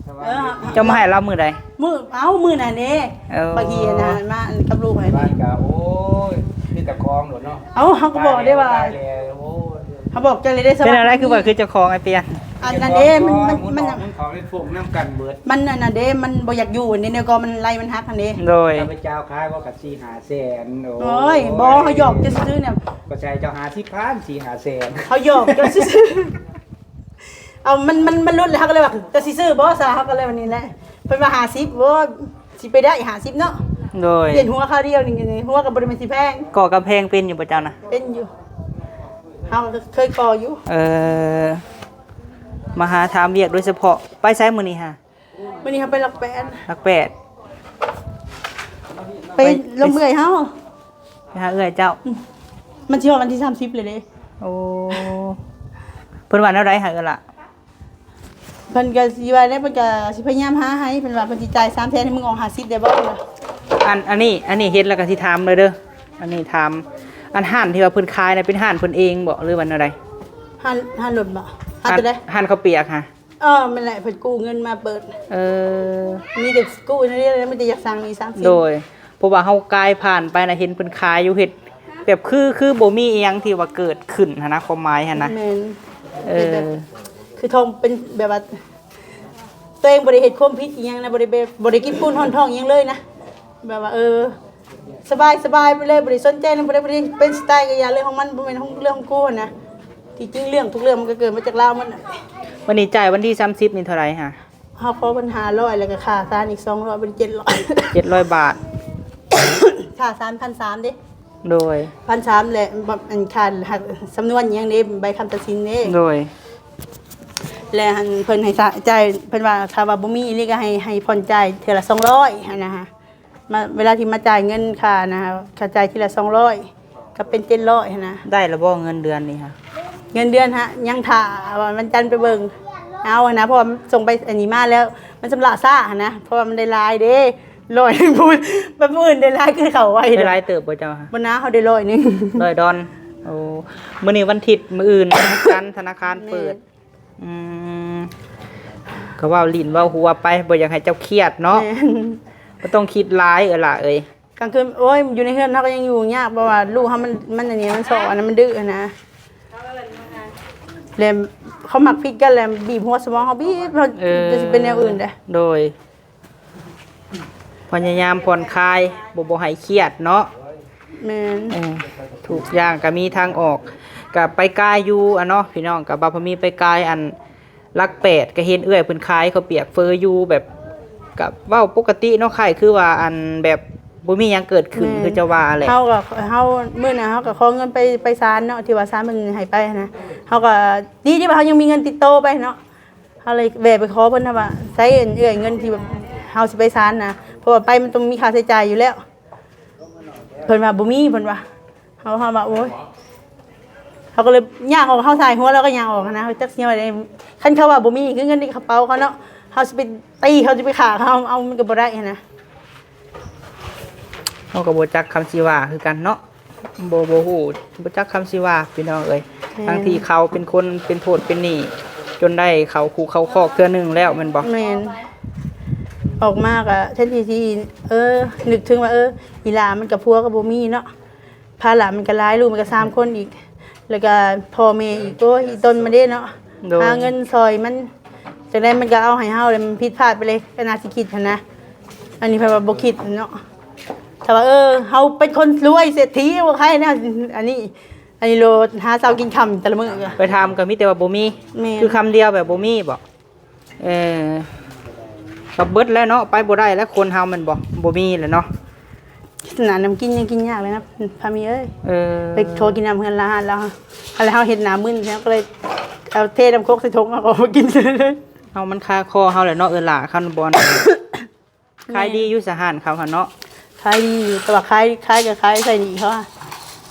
ສະຫວ່ານ ເອີ ເຈົ້າມາໃຫ້ລາວມື້ໃດ? ມື້ ເອົ້າ ມື້ນັ້ນເດ້ ເອີ ຂ້ອຍຂີ່ອັນນັ້ນມາກັບລູກໃຫ້ ບ້ານກະ ໂອ້ຍ ມີແຕ່ຂອງໂລດເນາະ. ເອົ້າ ເຮົາກໍບອກໄດ້ວ່າ ຕາຍແລ້ວ ໂອ້ຍ ເຮົາບອກເຈົ້າເລີຍເດ້. ເປັນແນວໃດຄືວ່າຄືເຈົ້າຂອງອ້າຍປ່ຽນ? ອັນນັ້ນເດ້ ມັນ ມັນ ມັນ ມັນຂອງໃນພວກນຳກັນເບິດ ມັນອັນນັ້ນເດ້ ມັນບໍ່ຢາກຢູ່ນີ້ ແນວກໍມັນໄລ່ມັນຫັກຫັ້ນເດ້. ໂດຍ ຂ້າພະເຈົ້າຂາຍບໍ່ກະສີ່ຫ້າແສນ. ໂອ້ຍ ໂອ້ຍ ບໍ່ ເຮົາຫຍອກເຈົ້າຊື່ໆ ນີ້ ກໍໃຊ້ເຈົ້າຫ້າສິບພັນ ສີ່ຫ້າແສນ ເຮົາຫຍອກເຈົ້າຊື່ໆ. ເອົາ ມັນ ມັນ ມັນຫຼຸດແລ້ວ ເຮົາກໍເລີຍວ່າ ເຈົ້າຊິຊື້ບໍ່ຊະ? ເຮົາກໍເລີຍວ່ານີ້ແຫຼະ ເພິ່ນວ່າຫ້າສິບ ໂອ້ ຊິໄປໄດ້ຫ້າສິບເນາະ. ໂດຍ ປ່ຽນຫົວຄາວດຽວນີ້ ຫົວກໍບໍ່ໄດ້ແມ່ນຊິແພງ. ກໍ່ກຳແພງເປັນຢູ່ບໍ່ເຈົ້ານະ? ເປັນຢູ່ ເຮົາກໍເຄີຍກໍ່ຢູ່. ເອີ ມາຫາຖາມວຽກໂດຍສະເພາະ. ໄປໃສມື້ນີ້ຫາ? ມື້ນີ້ເຮົາໄປຫຼັກແປດ. ຫຼັກແປດ ໄປ ໄປລົມເອື້ອຍເຮົາ ໄປຫາເອື້ອຍເຈົ້າ. ອືມ ມັນຊິຮອດວັນທີສາມສິບເລີຍເດ້. ໂອ້ ເພິ່ນວ່າແນວໃດຫາເອື້ອຍລະ? ເພິ່ນກໍຊິວ່າແນວ ເພິ່ນກໍຊິພະຍາຍາມຫາໃຫ້. ເພິ່ນວ່າເພິ່ນຊິຈ່າຍສາມແສນ ໃຫ້ມຶງອອກຫ້າສິບໄດ້ບໍ່? ເພິ່ນວ່າ ອັນ ອັນນີ້ ອັນນີ້ເຮັດແລ້ວກໍຊິຖາມເລີຍເດີ ອັນນີ້ຖາມ ອັນຮ້ານທີ່ວ່າເພິ່ນຂາຍນະ ເປັນຮ້ານເພິ່ນເອງບໍ່ ຫຼືວ່າແນວໃດ? ຮ້ານ ຮ້ານລົດບໍ່? ຮ້ານ ຮ້ານ ຕົວໃດ? ຮ້ານເຂົາປຽກຫະ. ເອີ ແມ່ນແຫຼະ ເພິ່ນກູ້ເງິນມາເປີດ. ເອີ ມີແຕ່ກູ້ແນວນີ້ແຫຼະ ມີແຕ່ຢາກສ້າງໜີ້ສ້າງສິນ. ໂດຍ ເພາະວ່າເຮົາກາຍຜ່ານໄປນະ ເຫັນເພິ່ນຂາຍຢູ່ ເຮັດແບບຄື ຄືບໍ່ມີອີ່ຫຍັງທີ່ວ່າເກີດຂຶ້ນຫັ້ນນະ ຄວາມໝາຍຫັ້ນນະ. ແມ່ນ ເອີ ເຮັດແບບ ຄືທອງເປັນແບບວ່າ ຕົວເອງບໍ່ໄດ້ເຮັດຄວາມຜິດອີ່ຫຍັງນະ ບໍ່ໄດ້ແບບ ບໍ່ໄດ້ກິນປູນຮ່ອນທ້ອງອີ່ຫຍັງເລີຍນະ ແບບວ່າ ເອີ ສະບາຍ ສະບາຍໄປເລີຍ ບໍ່ໄດ້ສົນໃຈນຳຜູ້ໃດ ຜູ້ໃດເປັນສະໄຕກໍຢ່າເລື່ອງຂອງມັນ ບໍ່ແມ່ນຂອງ ເລື່ອງຂອງກູຫັ້ນນະ. ທີ່ຈິງເລື່ອງທຸກເລື່ອງມັນກໍເກີດມາຈາກລາວໝົດ. ມື້ນີ້ຈ່າຍວັນທີສາມສິບນີ້ເທົ່າໃດຫະ? ເຮົາຂໍເພິ່ນຫ້າຮ້ອຍ ແລ້ວກໍຄ່າສານອີກສອງຮ້ອຍ ເປັນເຈັດຮ້ອຍ ເຈັດຮ້ອຍບາດ ຄ່າສານພັນສາມເດ້. ໂດຍ ພັນສາມ ແລະ ອັນຄ່າສຳນວນອີ່ຫຍັງເດ້ ໃບຄຳຕັດສິນເດ້. ໂດຍ ແລະ ອັນເພິ່ນໃຫ້ ຈ່າຍ ເພິ່ນວ່າຖ້າວ່າບໍ່ມີອີ່ຫຼີກໍໃຫ້ ໃຫ້ຜ່ອນຈ່າຍເທື່ອລະສອງຮ້ອຍຫັ້ນນະ. ມາ ເວລາທີ່ມາຈ່າຍເງິນຄ່ານະ ຄ່າຈ່າຍທີລະສອງຮ້ອຍ ກໍເປັນເຈັດຮ້ອຍຫັ້ນນະ. ໄດ້ລະບໍ່ເງິນເດືອນນີ້ຫະ? ເງິນເດືອນຫະ ຍັງຖ້າວ່າວັນຈັນໄປເບິ່ງເອົາຫັ້ນນະ ເພາະວ່າສົ່ງໃບອັນນີ້ມາແລ້ວ ມັນຊຳລະຊ້າຫັ້ນນະ ເພາະວ່າມັນໄດ້ຫຼາຍເດ້. ຮ້ອຍໜຶ່ງ ຜູ້ ບັດຜູ້ອື່ນໄດ້ຫຼາຍຄືເຂົາໄວ ໄດ້ຫຼາຍເຕີບບໍ່ເຈົ້າຫະ? ບໍ່ນາ ເຮົາໄດ້ຮ້ອຍໜຶ່ງ ຮ້ອຍດອນ. ໂອ້ ມື້ນີ້ວັນທິດ ມື້ອື່ນວັນຈັນ ທະນາຄານເປີດ. ແມ່ນ ອືມ ກໍເວົ້າຫຼິ້ນເວົ້າຫົວໄປ ບໍ່ຢາກໃຫ້ເຈົ້າຄຽດເນາະ. ແມ່ນ ບໍ່ຕ້ອງຄິດຫຼາຍເອີຍຫຼ້າເອີຍ. ກາງຄືນ ໂອ້ຍ ຢູ່ໃນເຮືອນເຮົາກໍຍັງຢູ່ຍາກ ເພາະວ່າລູກເຮົາມັນ ມັນອັນນີ້ ມັນສໍ້ຫັ້ນນະ ມັນດື້ຫັ້ນນະ ແລ້ວເຂົາມັກຜິດກັນ ແລ້ວບີບຫົວສະໝອງເຮົາ ບີບເຮົາ ເອີ ຈະຊິເປັນແນວອື່ນເດ້. ໂດຍ ພະຍາຍາມຜ່ອນຄາຍ ບໍ່ ບໍ່ໃຫ້ຄຽດເນາະ. ແມ່ນ ເອີ ທຸກຢ່າງກໍມີທາງອອກ. ກໍໄປກາຍຢູ່ ອັນເນາະ ພີ່ນ້ອງ ກໍບ່າວພາມີໄປກາຍ ອັນ ຫຼັກແປດ ກໍເຫັນເອື້ອຍເພິ່ນຂາຍເຂົ້າປຽກເຝີຢູ່ ແບບ ກໍເວົ້າປົກກະຕິເນາະ ຄ້າຍຄືວ່າ ອັນ ແບບ ບໍ່ມີຫຍັງເກີດຂຶ້ນ ແມ່ນ ຄືເຈົ້າວ່າແຫຼະ. ເຮົາກໍ ເຮົາ ມື້ນັ້ນເຮົາກໍຂໍເງິນໄປ ໄປສານເນາະ ທີ່ວ່າສານເພິ່ນໃຫ້ໄປຫັ້ນນະ ເຮົາກໍດີທີ່ວ່າເຮົາຍັງມີເງິນຕິດໂຕໄປເນາະ ເຮົາເລີຍແວ່ໄປຂໍເພິ່ນນະວ່າ ໃຊ້ເອື້ອຍເງິນທີ່ແບບເຮົາຊິໄປສານນະ ເພາະວ່າໄປມັນຕ້ອງມີຄ່າໃຊ້ຈ່າຍຢູ່ແລ້ວ ເພິ່ນວ່າບໍ່ມີ ເພິ່ນວ່າ ເຮົາ ເຮົາວ່າ ໂອ້ຍ ເຮົາກໍເລີຍຍ່າງອອກ ເຮົາສາຍຫົວ ເຮົາກໍຍ່າງອອກຫັ້ນນະ ເຮົາຈັກຊິເຮັດແນວໃດ ຄັນເຂົາວ່າບໍ່ມີ ຄືເງິນໃນກະເປົາເຂົາເນາະ ເຮົາຊິໄປຕີເຂົາ ຊິໄປຂ້າເຂົາ ເອົາມັນກໍບໍ່ໄດ້ຫັ້ນນະ. ເຮົາກໍບໍ່ຈັກຄຳຊິວ່າຄືກັນເນາະ ບໍ່ ບໍ່ຮູ້ ບໍ່ຈັກຄຳຊິວ່າ ພີ່ນ້ອງເອີຍ. ແມ່ນ. ທັງທີ່ເຂົາເປັນຄົນເປັນໂທດເປັນໜີ້ ຈົນໄດ້ເຂົ້າຄຸກເຂົ້າຄອກເທື່ອໜຶ່ງແລ້ວແມ່ນບໍ່? ແມ່ນ. ອອກມາກໍແທນທີ່ຊິ ເອີ ນຶກເຖິງວ່າ ເອີ ອີ່ຫຼ້າມັນກໍຜົວກໍບໍ່ມີເນາະ ພາລະມັນກໍຫຼາຍ ລູກມັນກໍສາມຄົນອີກ ແລ້ວກໍພໍ່ແມ່ອີກ ໂອ້ຍ ອີ່ຕົນມັນເດ້ເນາະ ໂດຍ ຫາເງິນຊ່ອຍມັນ ຈັ່ງໃດມັນກໍເອົາໃຫ້ເຮົາ ແລ້ວມັນຜິດພາດໄປເລີຍ ກໍໜ້າຊິຄິດຫັ້ນນະ. ອັນນີ້ເພິ່ນວ່າບໍ່ຄິດເນາະ ຖ້າວ່າ ເອີ ເຮົາເປັນຄົນລວຍເສດຖີບໍ່ໃຄນະ ອັນນີ້ ອັນນີ້ໂລດຫາເຊົ້າກິນຄ່ຳແຕ່ລະມື້ ໄປຖາມກໍມີແຕ່ວ່າບໍ່ມີ. ແມ່ນ. ຄືຄຳດຽວແບບບໍ່ມີບໍ? ເອີ ກໍເບິດແລ້ວເນາະ ໄປບໍ່ໄດ້ແລ້ວ ຄົນເຮົາແມ່ນບໍ່? ບໍ່ມີແລ້ວເນາະ. ຂະໜາດນ້ຳກິນຍັງກິນຍາກເລີຍນະ ພາມີເອີຍ. ເອີ ໄປຂໍກິນນ້ຳເຮືອນລາວ ຮ້ານລາວ ອັນແລ້ວເຮົາເຮັດໜ້າມຶນ ເຮົາກໍເລີຍເອົາເທນ້ຳຄົກໃສ່ຖົງ ເຮົາກໍເອົາມາກິນເລີຍ. ເຮົາມັນຄາຄໍເຮົາແຫຼະເນາະ ເອີ ຫຼ້າ ຄັນບ່ອນ ຂາຍດີຢູ່ສະ ຮ້ານເຂົາຫັ້ນເນາະ. ຂາຍດີຢູ່ ແຕ່ວ່າຂາຍ ຂາຍກໍຂາຍໃຊ້ໜີ້ເຂົາ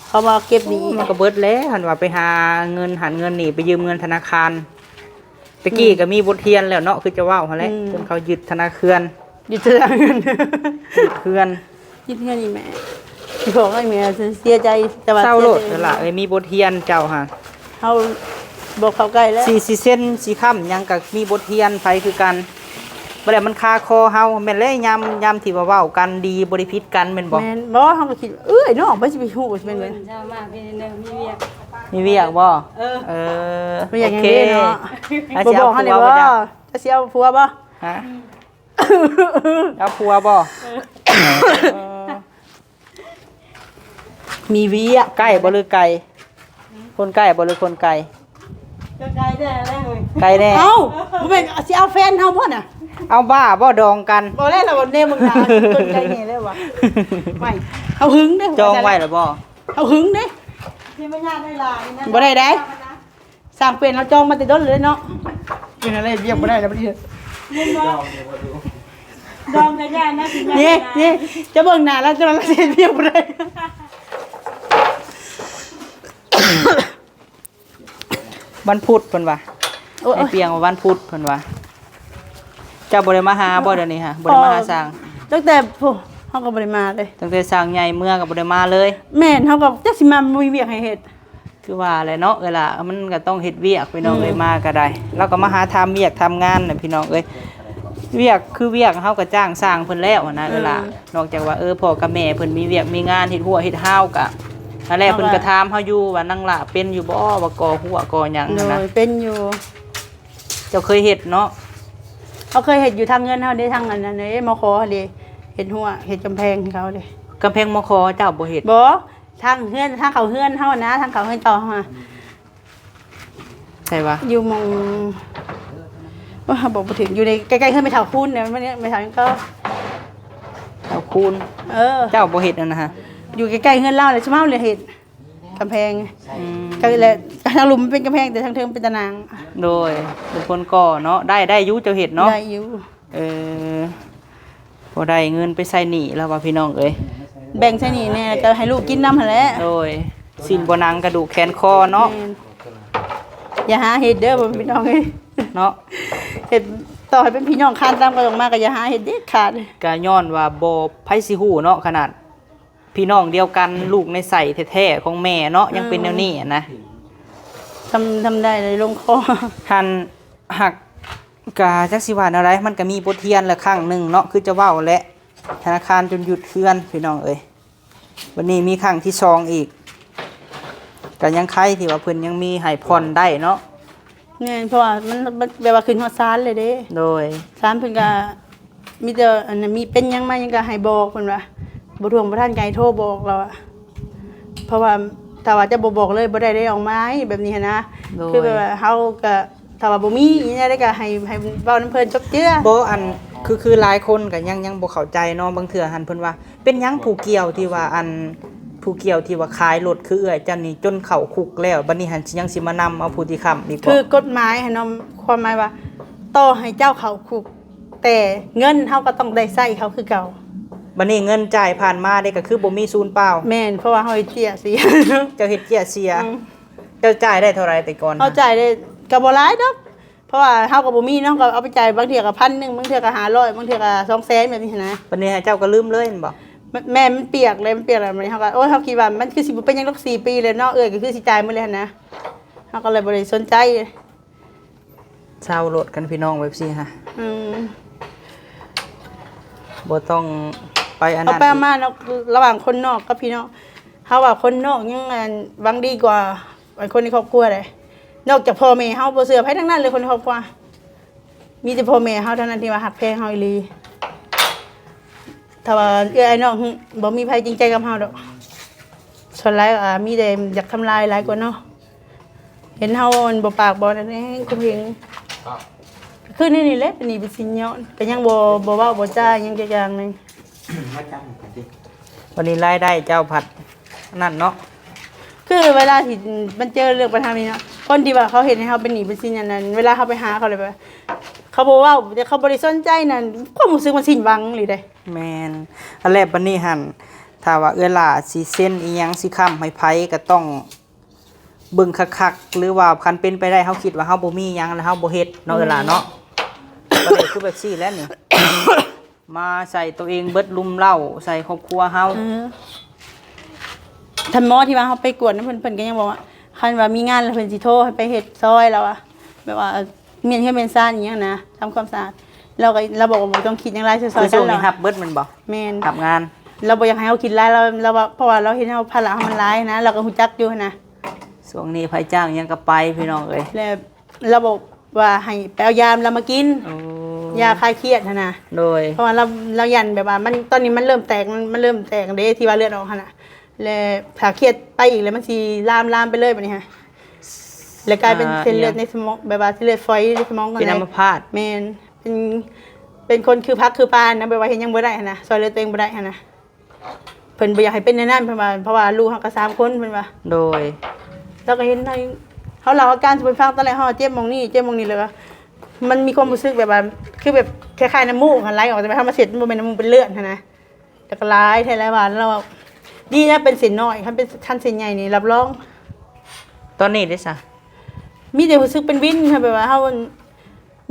ເຂົາມາເກັບໜີ້. ໂອ້ ມັນກໍເບິດແລ້ວ ຫັ້ນວ່າໄປຫາເງິນຫັ້ນເງິນນີ້ ໄປຢືມເງິນທະນາຄານ. ແຕ່ກີ້ ອືມ ກໍມີບົດຮຽນແລ້ວເນາະ ຄືເຈົ້າເວົ້າຫັ້ນແຫຼະ. ອືມ ຄົນເຂົາຍຶດທະນາເຮືອນ ຍຶດທະນາເຮືອນ ຍຶດເຮືອນ ຍຶດເຮືອນອີ່ແມ່ ຊິບອກໃຫ້ແມ່ເສຍໃຈ ແຕ່ວ່າເສົ້າໂລດ ເສຍໃຈ ລະເອີຍ ມີບົດຮຽນເຈົ້າຫັ້ນ. ເຮົາບໍ່ເຂົ້າໃກ້ແລ້ວ ຊິ ຊິເຊັນຊິຄ້ຳຫຍັງກໍມີບົດຮຽນໄປຄືກັນ. ບໍ່ແລ້ວມັນຄາຄໍເຮົາ ແມ່ນແຫຼະ ຍາມ ຍາມທີ່ວ່າເວົ້າກັນດີ ບໍ່ໄດ້ຜິດກັນແມ່ນບໍ່? ແມ່ນ. ບໍ່ ເຮົາກໍຄິດ ເອື້ອຍນ້ອງ ໃຜຊິໄປຮູ້ວ່າຊິແມ່ນ ເພິ່ນເຈົ້າມາເປັນແນວມີວຽກ ມີວຽກບໍ່? ເອີ ເອີ ບໍ່ຢາກຫຍັງເດ້ເນາະ ໂອເຄ ບໍ່ບອກເຮົາແດ່ບໍ່ ຈະຊິເອົາຜົວບໍ່? ຮະ? ເອົາຜົວບໍ່? ເອີ ເອີ ມີວຽກ ໃກ້ບໍ່ຫຼືໄກ? ຄົນໃກ້ບໍ່ຫຼືຄົນໄກ? ກໍໄກແດ່ແຫຼະເອີຍ ໄກແດ່. ເອົ້າ ບໍ່ແມ່ນຊິເອົາແຟນເຮົາບໍ່ນະ? ເອົາບ້າບໍ່ ດອງກັນ. ບໍ່ແລ້ວລະ ແນມເບິ່ງໜ້າຄົນໄກແດ່ແລ້ວວ່າ ໄວ້ ເຮົາຫຶງເດ້ ຈອງໄວ້ລະບໍ່? ເຮົາຫຶງເດ້ ຊິມາຍາດໄດ້ຫຼາຍນະ ບໍ່ໄດ້ໃດ. ຊ່າງເປັນ ເຮົາຈອງມາແຕ່ດົນເລີຍເນາະ. ເປັນອະໄລ ວຽກບໍ່ໄດ້ແລ້ວບັດນີ້ ແມ່ນບໍ່? ດອງກໍຢ້ານນະ ຊິມາ ນີ້ ນີ້ ຈະເບິ່ງໜ້າລາວ ຈະມາເຮັດວຽກບໍ່ໄດ້. ວັນພຸດເພິ່ນວ່າ ໂອ້ຍ ໃຫ້ປ່ຽງວ່າວັນພຸດເພິ່ນວ່າ. ເຈົ້າບໍ່ໄດ້ມາຫາບໍ່ດຽວນີ້ຫະ? ບໍ່ໄດ້ມາຫາຊ່າງ ຕັ້ງແຕ່ ໂອ້ ເຮົາກໍບໍ່ໄດ້ມາເລີຍ ຕັ້ງແຕ່ຊ່າງໃຫຍ່ເມືອກໍບໍ່ໄດ້ມາເລີຍ. ແມ່ນ ເຮົາກໍຈັກຊິມາ ບໍ່ມີວຽກໃຫ້ເຮັດ. ຄືວ່າແຫຼະເນາະ ເວລາມັນກໍຕ້ອງເຮັດວຽກ ພີ່ນ້ອງເອີຍ. ອືມ ມາກໍໄດ້ ລາວກໍມາຫາທຳວຽກທຳງານນະ ພີ່ນ້ອງເອີຍ. ວຽກຄືວຽກ ເຮົາກໍຈ້າງຊ່າງເພິ່ນແລ້ວນະ. ເອີ ເວລາ ນອກຈາກວ່າ ເອີ ພໍ່ກັບແມ່ເພິ່ນມີວຽກມີງານ ເຮັດຮົ້ວເຮັດຮາວ ກໍ ຫັ້ນແຫຼະ ເພິ່ນກໍຖາມເຮົາຢູ່ວ່າ ນາງຫຼ້າເປັນຢູ່ບໍ່ ວ່າກໍ່ຮົ້ວກໍ່ຫຍັງຫັ້ນນະ. ໂດຍ ເປັນຢູ່. ເຈົ້າເຄີຍເຮັດເນາະ? ເຮົາເຄີຍເຮັດຢູ່ທາງເຮືອນເຮົາເດ້ ທາງອັນນັ້ນເດ້ ມຄ ເດ້ ເຮັດຮົ້ວ ເຮັດກຳແພງໃຫ້ເຂົາເດ້. ກຳແພງ ມຄ ເຈົ້າບໍ່ເຮັດ? ບໍ່ ທາງເຮືອນ ທາງເຂົ້າເຮືອນເຮົານະ ທາງເຂົ້າເຮືອນເກົ່າເຮົາ. ໃສວະ? ຢູ່ໝ່ອງ ໂອ້ຍ ເຮົາບອກບໍ່ຖືກ ຢູ່ໃນ ໃກ້ໆເຮືອນແມ່ເຖົ້າຄູນເດ້ ແມ່ເຖົ້າຫຍັງກໍ ເຖົ້າຄູນ. ເອີ ເຈົ້າບໍ່ເຮັດຫັ້ນນະ? ຢູ່ໃກ້ໆເຮືອນລາວແຫຼະ ຊຸມເຮົາແຫຼະເຮັດ ກຳແພງ. ອືມ ກໍແຫຼະ ທາງລຸ່ມເປັນກຳແພງ ແຕ່ທາງເທິງເປັນຕາໜ່າງ. ໂດຍ ເປັນຄົນກໍ່ເນາະ. ໄດ້ ໄດ້ຢູ່ ເຈົ້າເຮັດເນາະ? ໄດ້ຢູ່. ເອີ ພໍໄດ້ເງິນໄປໃຊ້ໜີ້ແລ້ວວ່າ ພີ່ນ້ອງເອີຍ. ແບ່ງໃຊ້ໜີ້ແດ່ ແລ້ວກໍໃຫ້ລູກກິນນຳຫັ້ນແຫຼະ. ໂດຍ ສິ້ນບໍ່ໜັງກະດູກແຂນຄໍເນາະ. ແມ່ນ. ຢ່າຫາເຮັດເດີ ພໍ່ແມ່ພີ່ນ້ອງເອີຍ ເນາະ. ເຮັດ ຕໍ່ໃຫ້ເປັນພີ່ນ້ອງຄານຕາມກັນອອກມາ ກໍຢ່າຫາເຮັດເດັດຂາດ. ກະຍ້ອນວ່າບໍ່ ໃຜຊິຮູ້ເນາະ ຂະໜາດ ພີ່ນ້ອງດຽວກັນ ລູກໃນໄສ້ແທ້ໆຂອງແມ່ເນາະ ຍັງເປັນແນວນີ້ນະ. ທຳ ທຳໄດ້ເລີຍລົງຄໍ ຫັ້ນ ຫາກ ກະຈັກຊິວ່າແນວໃດ ມັນກະມີບົດຮຽນລະຄັ້ງໜຶ່ງເນາະ ຄືຈະເວົ້າແຫຼະ ທະນາຄານຈົນຍຶດເຮືອນ ພີ່ນ້ອງເອີຍ. ບັດນີ້ມີຄັ້ງທີສອງອີກ ກະຍັງໄຄທີ່ວ່າເພິ່ນຍັງມີໃຫ້ຜ່ອນໄດ້ເນາະ. ແມ່ນ ເພາະວ່າມັນ ມັນແບບວ່າຂຶ້ນຮອດສານເລີຍເດ້. ໂດຍ ສານເພິ່ນກະ ມີແຕ່ອັນນັ້ນ ມີເປັນຫຍັງມາຫຍັງກໍໃຫ້ບອກ ເພິ່ນວ່າ ບໍ່ທວງບໍ່ທັນກໍໃຫ້ໂທບອກລາວອະ. ເພາະວ່າຖ້າວ່າຈະບໍ່ບອກເລີຍ ບໍ່ໄດ້ເດ້ອອກມາ ແບບນີ້ຫັ້ນນະ. ໂດຍ ຄືແບບວ່າເຮົາກໍ ຖ້າວ່າບໍ່ມີອີ່ຫຍັງໃດກໍໃຫ້ ໃຫ້ເວົ້ານຳເພິ່ນຈົບເຈື່ອ. ບໍ່ ອັນ ຄື ຄືຫຼາຍຄົນກໍຍັງ ຍັງບໍ່ເຂົ້າໃຈເນາະ. ບາງເທື່ອຫັ້ນເພິ່ນວ່າ ເປັນຫຍັງຜູ້ກ່ຽວທີ່ວ່າ ອັນ ຜູ້ກ່ຽວທີ່ວ່າຂາຍລົດຄືເອື້ອຍເຈົ້ານີ້ຈົນເຂົ້າຄຸກແລ້ວ ບັດນີ້ຫັ້ນຊິ ຍັງຊິມານຳເອົາຜູ້ທີ່ຄ້ຳອີກບໍ? ຄືກົດໝາຍຫັ້ນເນາະ ຄວາມໝາຍວ່າ ຕໍ່ໃຫ້ເຈົ້າເຂົ້າຄຸກ ແຕ່ເງິນເຮົາກໍຕ້ອງໄດ້ໃຊ້ເຂົາຄືເກົ່າ. ບັດນີ້ເງິນຈ່າຍຜ່ານມາເດ້ ກໍຄືບໍ່ມີສູນເປົ່າ. ແມ່ນ ເພາະວ່າເຮົາເຮັດເຈ້ຍເສຍ. ເຈົ້າເຮັດເຈ້ຍເສຍ. ອືມ ເຈົ້າຈ່າຍໄດ້ເທົ່າໃດແຕ່ກ່ອນ? ເຮົາຈ່າຍໄດ້ກໍບໍ່ຫຼາຍດອກ ເພາະວ່າເຮົາກໍບໍ່ມີເນາະ ກໍເອົາໄປຈ່າຍ ບາງເທື່ອກໍພັນໜຶ່ງ ບາງເທື່ອກໍຫ້າຮ້ອຍ ບາງເທື່ອກໍສອງແສນ ແບບນີ້ຫັ້ນນະ. ບັດນີ້ໃຫ້ເຈົ້າກໍລືມເລີຍແມ່ນບໍ່? ແມ່ນ ມັນປຽກເລີຍ ມັນປຽກແລ້ວ ບັດນີ້ເຮົາກໍ ໂອ້ຍ ເຮົາຄິດວ່າມັນຄືຊິບໍ່ເປັນຫຍັງດອກ ສີ່ປີແລ້ວເນາະ ເອື້ອຍກໍຄືຊິຈ່າຍໝົດແລ້ວຫັ້ນນະ ເຮົາກໍເລີຍບໍ່ໄດ້ສົນໃຈ. ເຊົາລົດກັນພີ່ນ້ອງ ແບບຊີ້ຫະ. ອືມ ບໍ່ຕ້ອງໄປອັນນັ້ນ ເອົາໄປເອົາມາເນາະ ລະຫວ່າງຄົນນອກກັບພີ່ນ້ອງ ເຮົາວ່າຄົນນອກຍັງ ອັນ ຫວັງດີກວ່າ ອັນ ຄົນໃນຄອບຄົວເດ້. ນອກຈາກພໍ່ແມ່ເຮົາ ບໍ່ເຊື່ອໃຜທັງນັ້ນເລີຍ ຄົນໃນຄອບຄົວ ມີແຕ່ພໍ່ແມ່ເຮົາເທົ່ານັ້ນທີ່ວ່າຮັກແພງເຮົາອີ່ຫຼີ. ຖ້າວ່າເອື້ອຍອ້າຍນ້ອງ ບໍ່ມີໃຜຈິງໃຈກັບເຮົາດອກ. ສ່ວນຫຼາຍ ອ່າ ມີແຕ່ຢາກທຳລາຍຫຼາຍກວ່າເນາະ. ເຫັນເຮົາ ອັນ ບໍ່ປາກບໍ່ນັ້ນແຮງ ຂົ່ມເຫງ. ຄືນີ້ນີ້ແຫຼະ ເປັນໜີ້ເປັນສິນຍ້ອນ ກໍຍັງບໍ່ ບໍ່ເວົ້າບໍ່ຈາຫຍັງຈັກຢ່າງໜຶ່ງ. ມາຈັບກັນຕິ. ວັນນີ້ລາຍໄດ້ເຈົ້າພັດນັ້ນເນາະ. ຄືເວລາທີ່ມັນເຈີເລື່ອງບັນຫານີ້ເນາະ ຄົນທີ່ວ່າເຂົາເຮັດໃຫ້ເຮົາເປັນໜີ້ເປັນສິນອັນນັ້ນ ເວລາເຮົາໄປຫາເຂົາແລ້ວ ແບບ ເຂົາບໍ່ເວົ້າ ແຕ່ເຂົາບໍ່ໄດ້ສົນໃຈນັ້ນ ຄວາມຮູ້ສຶກມັນສິ້ນຫວັງອີ່ຫຼີເດ້. ແມ່ນ. ອັນແລະ ບັດນີ້ຫັ້ນ ຖ້າວ່າເອື້ອຍຫຼ້າຊິເຊັນອີ່ຫຍັງ ຊິຄ້ຳໃຫ້ໃຜ ກໍຕ້ອງເບິ່ງຄັກໆ ຫຼືວ່າຄັນເປັນໄປໄດ້ ເຮົາຄິດວ່າເຮົາບໍ່ມີຫຍັງ ແລ້ວເຮົາບໍ່ເຮັດເນາະ ອືມ ເອື້ອຍຫຼ້າເນາະ. ກໍເລີຍຄືແບບຊີ້ແຫຼະນີ້ ມາໃສ່ໂຕເອງເບິດ ລຸມເລົ້າໃສ່ຄອບຄົວເຮົາ. ເອີ ທ່ານໝໍທີ່ວ່າເຮົາໄປກວດນຳເພິ່ນ ເພິ່ນກໍຍັງບອກວ່າ ຄັນວ່າມີງານແລ້ວເພິ່ນຊິໂທໃຫ້ໄປເຮັດຊ່ອຍລາວວ່າ ແບບວ່າ ແມ່ນເຮືອນແມ່ນຊານອີ່ຫຍັງນະ ທຳຄວາມສະອາດ. ລາວກໍ ລາວບອກວ່າບໍ່ຕ້ອງຄິດຫຍັງຫຼາຍ ຊ່ອຍໆກັນ. ຄືຊ່ວງນີ້ຮັບເບິດແມ່ນບໍ່? ແມ່ນ ຮັບງານ. ລາວບໍ່ຢາກໃຫ້ເຮົາຄິດຫຼາຍ ລາວ ລາວວ່າ ເພາະວ່າລາວເຫັນເຮົາ ພາລະເຮົາມັນຫຼາຍນະ ລາວກໍຮູ້ຈັກຢູ່ຫັ້ນນະ. ຊ່ວງນີ້ໃຜຈ້າງຫຍັງກໍໄປພີ່ນ້ອງເອີຍ ແລ້ວລາວບອກວ່າໃຫ້ໄປເອົາຢາມາລາວມາກິນ. ໂອ້ ຢາຄາຍຄຽດຫັ້ນນະ. ໂດຍ ເພາະວ່າລາວ ລາວຢ້ານແບບວ່າມັນ ຕອນນີ້ມັນເລີ່ມແຕກ ມັນເລີ່ມແຕກເດ້ ທີ່ວ່າເລືອດອອກຫັ້ນນະ. ແລະ ຖ້າຄຽດໄປອີກແລ້ວ ມັນຊິລາມ ລາມໄປເລີຍບັດນີ້ຫະ ແລ້ວກາຍເປັນ ອ່າ ເສັ້ນເລືອດໃນສະໝອງ ແບບວ່າເສັ້ນເລືອດຝອຍໃນສະໝອງ. ເປັນອັມມະພາດ. ແມ່ນ ເປັນ ເປັນຄົນຄືຜັກຄືປານະ ແບບວ່າເຮັດຫຍັງບໍ່ໄດ້ຫັ້ນນະ ຊ່ອຍເຫຼືອຕົວເອງບໍ່ໄດ້ຫັ້ນນະ. ເພິ່ນບໍ່ຢາກໃຫ້ເປັນແນວນັ້ນ ເພິ່ນວ່າ ເພາະວ່າລູກເຮົາກໍສາມຄົນ ເພິ່ນວ່າ. ໂດຍ ລາວກໍເຫັນໃນ ເຮົາເລົ່າອາການສູ່ເພິ່ນຟັງ ຕອນແລກເຮົາເຈັບໝ່ອງນີ້ ເຈັບໝ່ອງນີ້ ແລ້ວກໍມັນມີຄວາມຮູ້ສຶກແບບວ່າ ຄືແບບຄ້າຍໆນ້ຳມູກຫັ້ນໄຫຼອອກ ແຕ່ວ່າເຮົາມາເຊັດ ມັນບໍ່ແມ່ນນ້ຳມູກ ເປັນເລືອດຫັ້ນນະ. ແຕ່ກໍຫຼາຍແທ້ຫຼາຍວ່າ ລາວດີນະເປັນເສັ້ນນ້ອຍ ຄັນເປັນ ຄັນເສັ້ນໃຫຍ່ນີ້ ຮັບຮອງ. ຕອນນີ້ເດ້ຊະ? ມີແຕ່ຮູ້ສຶກເປັນວິນ ແບບວ່າເຮົາ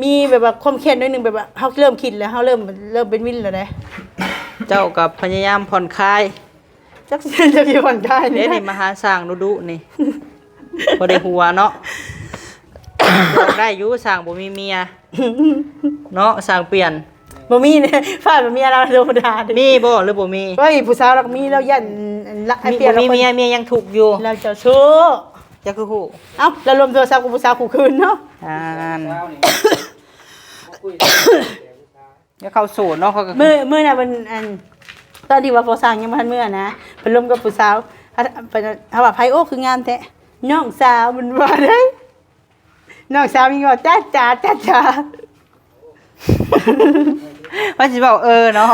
ມີແບບວ່າຄວາມຄຽດໜ້ອຍໜຶ່ງ ແບບວ່າເຮົາເລີ່ມຄິດແລ້ວ ເຮົາເລີ່ມ ເລີ່ມເປັນວິນແລ້ວເດ້. ເຈົ້າກໍພະຍາຍາມຜ່ອນຄາຍ ຈັກ ຈັກຊິຜ່ອນຄາຍນີ້ ເດ້ນີ້ ມາຫາຊ່າງດຸໆນີ້ ບໍ່ໄດ້ຫົວເນາະ. ບອກໄດ້ຢູ່ ຊ່າງບໍ່ມີເມຍເນາະ ຊ່າງປ່ຽນ. ບໍ່ມີເດ້ ຟາດບໍ່ມີອະນາຄົດທຳມະດາເດ້. ມີບໍ່ ຫຼືບໍ່ມີ? ເອີຍ ຜູ້ສາວລາວກໍມີ ລາວຢ້ານ ລາວ ມີ ບໍ່ມີເມຍ ເມຍຍັງທຸກຢູ່ ລາວເຈົ້າຊູ້. ເຈົ້າຄືຮູ້? ເອົ້າ ລາວລົມໂທລະສັບກັບຜູ້ສາວຄູ່ຄືນເນາະ. ອ່າ ແລ້ວເຂົາໂສດເນາະ ເຂົາກໍ ມື້ ມື້ນັ້ນເພິ່ນ ອັນ ຕອນທີ່ວ່າພໍ່ຊ່າງຍັງບໍ່ທັນເມືອນະ ເພິ່ນລົມກັບຜູ້ສາວ ເຮົາ ເຮົາວ່າ ໃຜ ໂອ້ ຄືງາມແທ້ ນ້ອງສາວ ເພິ່ນວ່າເດ້. ນ້ອງສາວມີເວົ້າ ຈ້າຈາ ຈ້າຈາ ວ່າຊິເວົ້າ ເອີ ເນາະ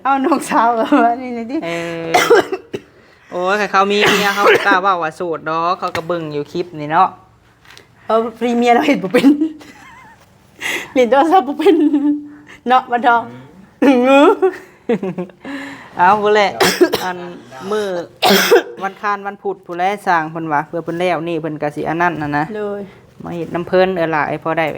ເອົານ້ອງສາວ ເອີ ວ່ານີ້ນີ້ຕິ. ເອີ ໂອ້ຍ ຄັນເຂົາມີເມຍ ເຂົາບໍ່ກ້າເວົ້າວ່າໂສດດອກ ເຂົາກໍເບິ່ງຢູ່ຄລິບນີ້ເນາະ. ເອີ ພະຍາຍາມ ເມຍລາວເຮັດບໍ່ເປັນ ຫຼິ້ນໂທລະສັບບໍ່ເປັນເນາະ ບັນທອງ. ເອົາພຸ້ນແຫຼະ ອັນ ມື້ວັນຄານວັນພຸດພຸ້ນແຫຼະ ຊ່າງເພິ່ນວ່າ ເພື່ອເພິ່ນແລ້ວນີ້ ເພິ່ນກໍຊິອັນນັ້ນຫັ້ນນະ. ໂດຍ ມາເຮັດນຳເພິ່ນ ເອີ ຫຼາຍ ພໍໄດ້ເ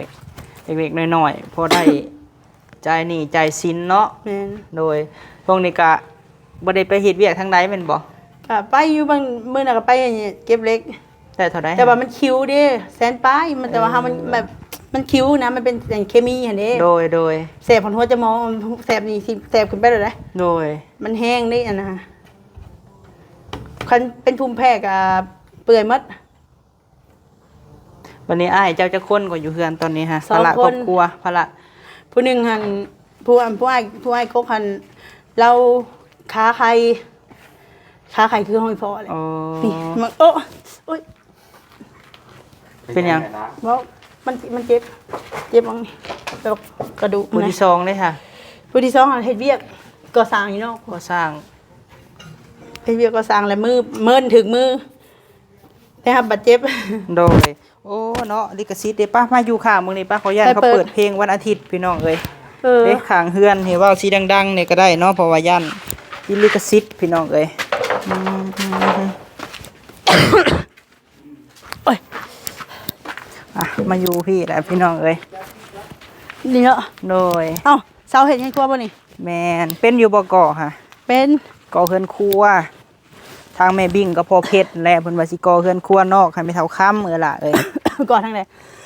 ລັກໆນ້ອຍໆ ພໍໄດ້ຈ່າຍໜີ້ຈ່າຍສິນເນາະ. ແມ່ນ. ໂດຍ ຊ່ວງນີ້ກະບໍ່ໄດ້ໄປເຮັດວຽກທາງໃດແມ່ນບໍ່? ກະໄປຢູ່ ບາງມື້ນະກະໄປເກັບເຫຼັກ. ໄດ້ເທົ່າໃດ? ແຕ່ວ່າມັນຄິວເດ້ ແສນປາຍ ມັນ ເອີ ແຕ່ວ່າເຮົາມັນແບບ ມັນຄິວນະ ມັນເປັນຫຍັງເຄມີຫັ້ນເດ້. ໂດຍ ໂດຍ. ແສບຫົວຈະໝໍ ແສບນີ້ຊິແສບຂຶ້ນໄປໂລດເດ້. ໂດຍ. ມັນແຮງເດ້ອັນນະ ຄັນເປັນພູມແພ້ກະເປື່ອຍໝົດ. ບັດນີ້ອ້າຍເຈົ້າຈັກຄົນກໍຢູ່ເຮືອນຕອນນີ້ຮະ? ສອງຄົນ. ພາລະຄອບຄົວ ພາລະ ຜູ້ໜຶ່ງຫັ້ນ ຜູ້ ອັນ ຜູ້ອ້າຍ ຜູ້ອ້າຍກົກຫັ້ນ ລາວຂາໄຂ່ ຂາໄຂ່ຄືຫ້ອງອີ່ພໍ່ແຫຼະ. ອໍ ນີ້ ມັນ ໂອ້ ໂອ້ຍ ເປັນຫຍັງ? ເວົ້າ ມັນ ມັນເຈັບ ເຈັບໝ່ອງນີ້. ແບບກະດູກ ຜູ້ທີສອງເດ້ຫະ? ຜູ້ທີສອງຫັ້ນເຮັດວຽກກໍ່ສ້າງຢູ່ນອກ ກໍ່ສ້າງ ເຮັດວຽກກໍ່ສ້າງ ແລ້ວມືເມີນຖືກມື ໄດ້ຮັບບາດເຈັບ. ໂດຍ ໂອ້ເນາະ ລິຂະສິດເດ້. ປະ ມາຢູ່ຂ້າງເບິ່ງນີ້ ປະ ຂໍຢ້ານເຂົາເປີດເພງວັນອາທິດ ພີ່ນ້ອງເອີຍ. ເອີ ເດ້ ຂ້າງເຮືອນໃຫ້ເວົ້າຊິດັງໆນີ້ກໍໄດ້ເນາະ ເພາະວ່າຢ້ານຕິດລິຂະສິດ ພີ່ນ້ອງເອີຍ. ອືມ ໂອ້ຍ ອ່ະ ມາຢູ່ພີ້ແຫຼະ ພີ່ນ້ອງເອີຍ ນີ້ເນາະ. ໂດຍ ເອົ້າ ເຊົາເຮັດເຮືອນຄົວບໍ່ນີ້? ແມ່ນ. ເປັນຢູ່ບໍ່ກໍ່ຫະ? ເປັນ ກໍ່ເຮືອນຄົວ. ທາງແມ່ບິ້ງກັບພໍ່ເພັດແຫຼະ ເພິ່ນວ່າຊິກໍ່ເຮືອນຄົວນອກໃຫ້ແມ່ເຖົ້າຄຳ ເອີຍຫຼ້າເອີຍ. ກໍ່ທາງໃດ?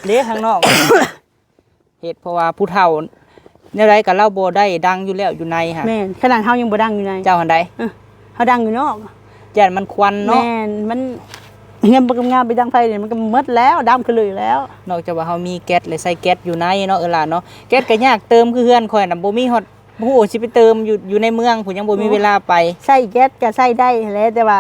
ເດ້ ທາງນອກ ເຮັດ ເພາະວ່າຜູ້ເຖົ້າແນວໃດກໍລາວບໍ່ໄດ້ດັງຢູ່ແລ້ວຢູ່ໃນຫັ້ນ. ແມ່ນ ຂະໜາດເຮົາຍັງບໍ່ດັງຢູ່ໃນ. ເຈົ້າຫັ້ນໃດ? ເອີ ເຮົາດັງຢູ່ນອກ ຢ້ານມັນຄວັນເນາະ. ແມ່ນ ມັນ ເຮືອນບໍ່ງາມໄປດັງໄຟນີ້ ມັນກໍໝົດແລ້ວ ດຳຂະເລີຍແລ້ວ. ນອກຈາກວ່າເຮົາມີແກັສ ແລະ ໃຊ້ແກັສຢູ່ໃນເນາະ ເອີຍຫຼ້າເນາະ. ແກັສກໍຍາກເຕີມ ຄືເຮືອນຂ້ອຍນະ ບໍ່ມີຮອດ ບໍ່ຮູ້ຊິໄປເຕີມຢູ່ ຢູ່ໃນເມືອງພຸ້ນ ຍັງບໍ່ມີເວລາໄປ. ໂອ້ ໃຊ້ແກັສກໍໃຊ້ໄດ້ຫັ້ນແຫຼະ ແຕ່ວ່າ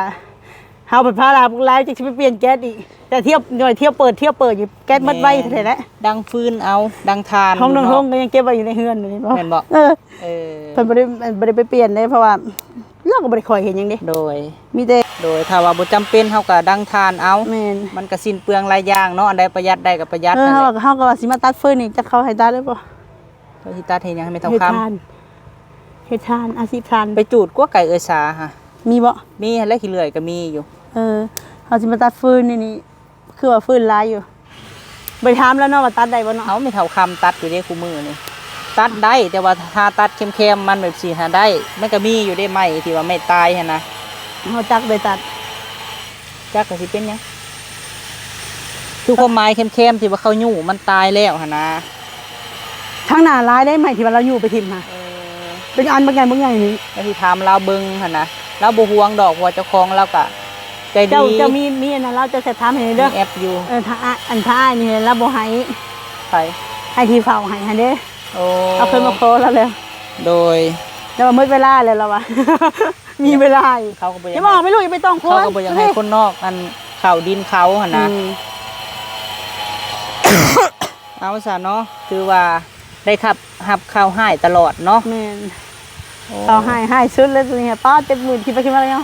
ເຮົາພັດພາລາພວກຫຼາຍ ຈັກຊິໄປປ່ຽນແກັສອີກ. ແຕ່ທຽວ ໜ່ວຍທຽວເປີດ ທຽວເປີດຢູ່ ແກັສໝົດໄວແທ້ແຫຼະ. ແມ່ນ ດັງຟືນເອົາ ດັງຖ່ານ ຂອງນ້ອງ ເນາະ ທົງກໍຍັງເກັບໄວ້ຢູ່ໃນເຮືອນຢູ່ນີ້. ແມ່ນບໍ່? ເອີ ເອີ ເພິ່ນບໍ່ໄດ້ ບໍ່ໄດ້ໄປປ່ຽນເດ້ ເພາະວ່າລາວກໍບໍ່ໄດ້ຄ່ອຍເຮັດຫຍັງເດ້. ໂດຍ ມີແຕ່ ໂດຍ ຖ້າວ່າບໍ່ຈຳເປັນ ເຮົາກໍດັງຖ່ານເອົາ. ແມ່ນ ມັນກໍສິ້ນເປືອງຫຼາຍຢ່າງເນາະ ອັນໃດປະຢັດໄດ້ກໍປະຢັດ. ເອີ ຫັ້ນແຫຼະ ເຮົາກໍ ເຮົາກໍວ່າຊິມາຕັດຟືນນີ້ ຈັກເຂົາໃຫ້ຕັດຫຼືບໍ່? ເຈົ້າຊິຕັດເຮັດຫຍັງໃຫ້ແມ່ເຖົ້າຄຳ? ເຮັດຖ່ານ ເຮັດຖ່ານ ອາຊີບຖ່ານ. ໄປຈູດກວາໄກເອື້ອຍສາຫະ ມີບໍ່? ມີຫັ້ນແຫຼະ ຂີ້ເລື່ອຍກໍມີຢູ່. ເອີ ເຮົາຊິມາຕັດຟືນນີ້ ນີ້ ຄືວ່າຟືນຫຼາຍຢູ່. ໄປຖາມລາວເນາະວ່າຕັດໄດ້ບໍ່ເນາະ. ເອົາ ແມ່ເຖົ້າຄຳຕັດຢູ່ເດ້ຄູ່ມື້ນີ້. ຕັດໄດ້ ແຕ່ວ່າຖ້າຕັດແຄມໆມັນແບບຊີ້ຫາໄດ້ ມັນກໍມີຢູ່ເດ້ ໄມ້ທີ່ວ່າໄມ້ຕາຍຫັ້ນນະ. ເຮົາຈັກໄດ້ຕັດ ຈັກກໍຊິເປັນຫຍັງ? ຄືຄວາມໝາຍແຄມໆ ທີ່ວ່າເຂົາຍູ້ມັນຕາຍແລ້ວຫັ້ນນະ. ທາງໜ້າຫຼາຍເດ້ ໄມ້ທີ່ວ່າລາວຍູ້ໄປຖິ້ມຫະ. ເອີ ເປັນອັນບັກໃຫຍ່ບັກໃຫຍ່ນີ້. ລາວຊິຖາມລາວເບິ່ງຫັ້ນນະ. ລາວບໍ່ຫວງດອກ ເພາະວ່າເຈົ້າຂອງລາວກະໃຈດີ. ເຈົ້າ ເຈົ້າມີ ມີອັນນັ້ນ ລາວ ເຈົ້າແຊດຖາມໃຫ້ເດີ. ມີແອັບຢູ່. ເອີ ຖ້າ ອັນ ຖ້າອ້າຍນີ້ລາວບໍ່ໃຫ້. ໃຜ? ອ້າຍທີ່ເຝົ້າໃຫ້ຫັ້ນເດ້. ໂອ້ ເຮົາເຄີຍມາຂໍລາວແລ້ວ. ໂດຍ ແຕ່ວ່າໝົດເວລາແລ້ວລາວວ່າ ມີເວລາອີກ. ເຂົາກໍບໍ່ຢາກ ຢ່າມາອອກໄປລູກ ຢ່າໄປຕ້ອງຄົນ. ເຂົາກໍບໍ່ຢາກໃຫ້ຄົນນອກ ອັນ ເຂົ້າດິນເຂົາຫັ້ນນະ. ອືມ ເອົາຊະເນາະ ຖືວ່າໄດ້ຮັບ ຮັບຂ່າວຮ້າຍຕະຫຼອດເນາະ. ແມ່ນ ໂອ້ ຂ່າວຮ້າຍ ຮ້າຍສຸດເລີຍໂຕນີ້. ປ້າ ເຈັບມື ຄິດໄປຄິດມາແລ້ວ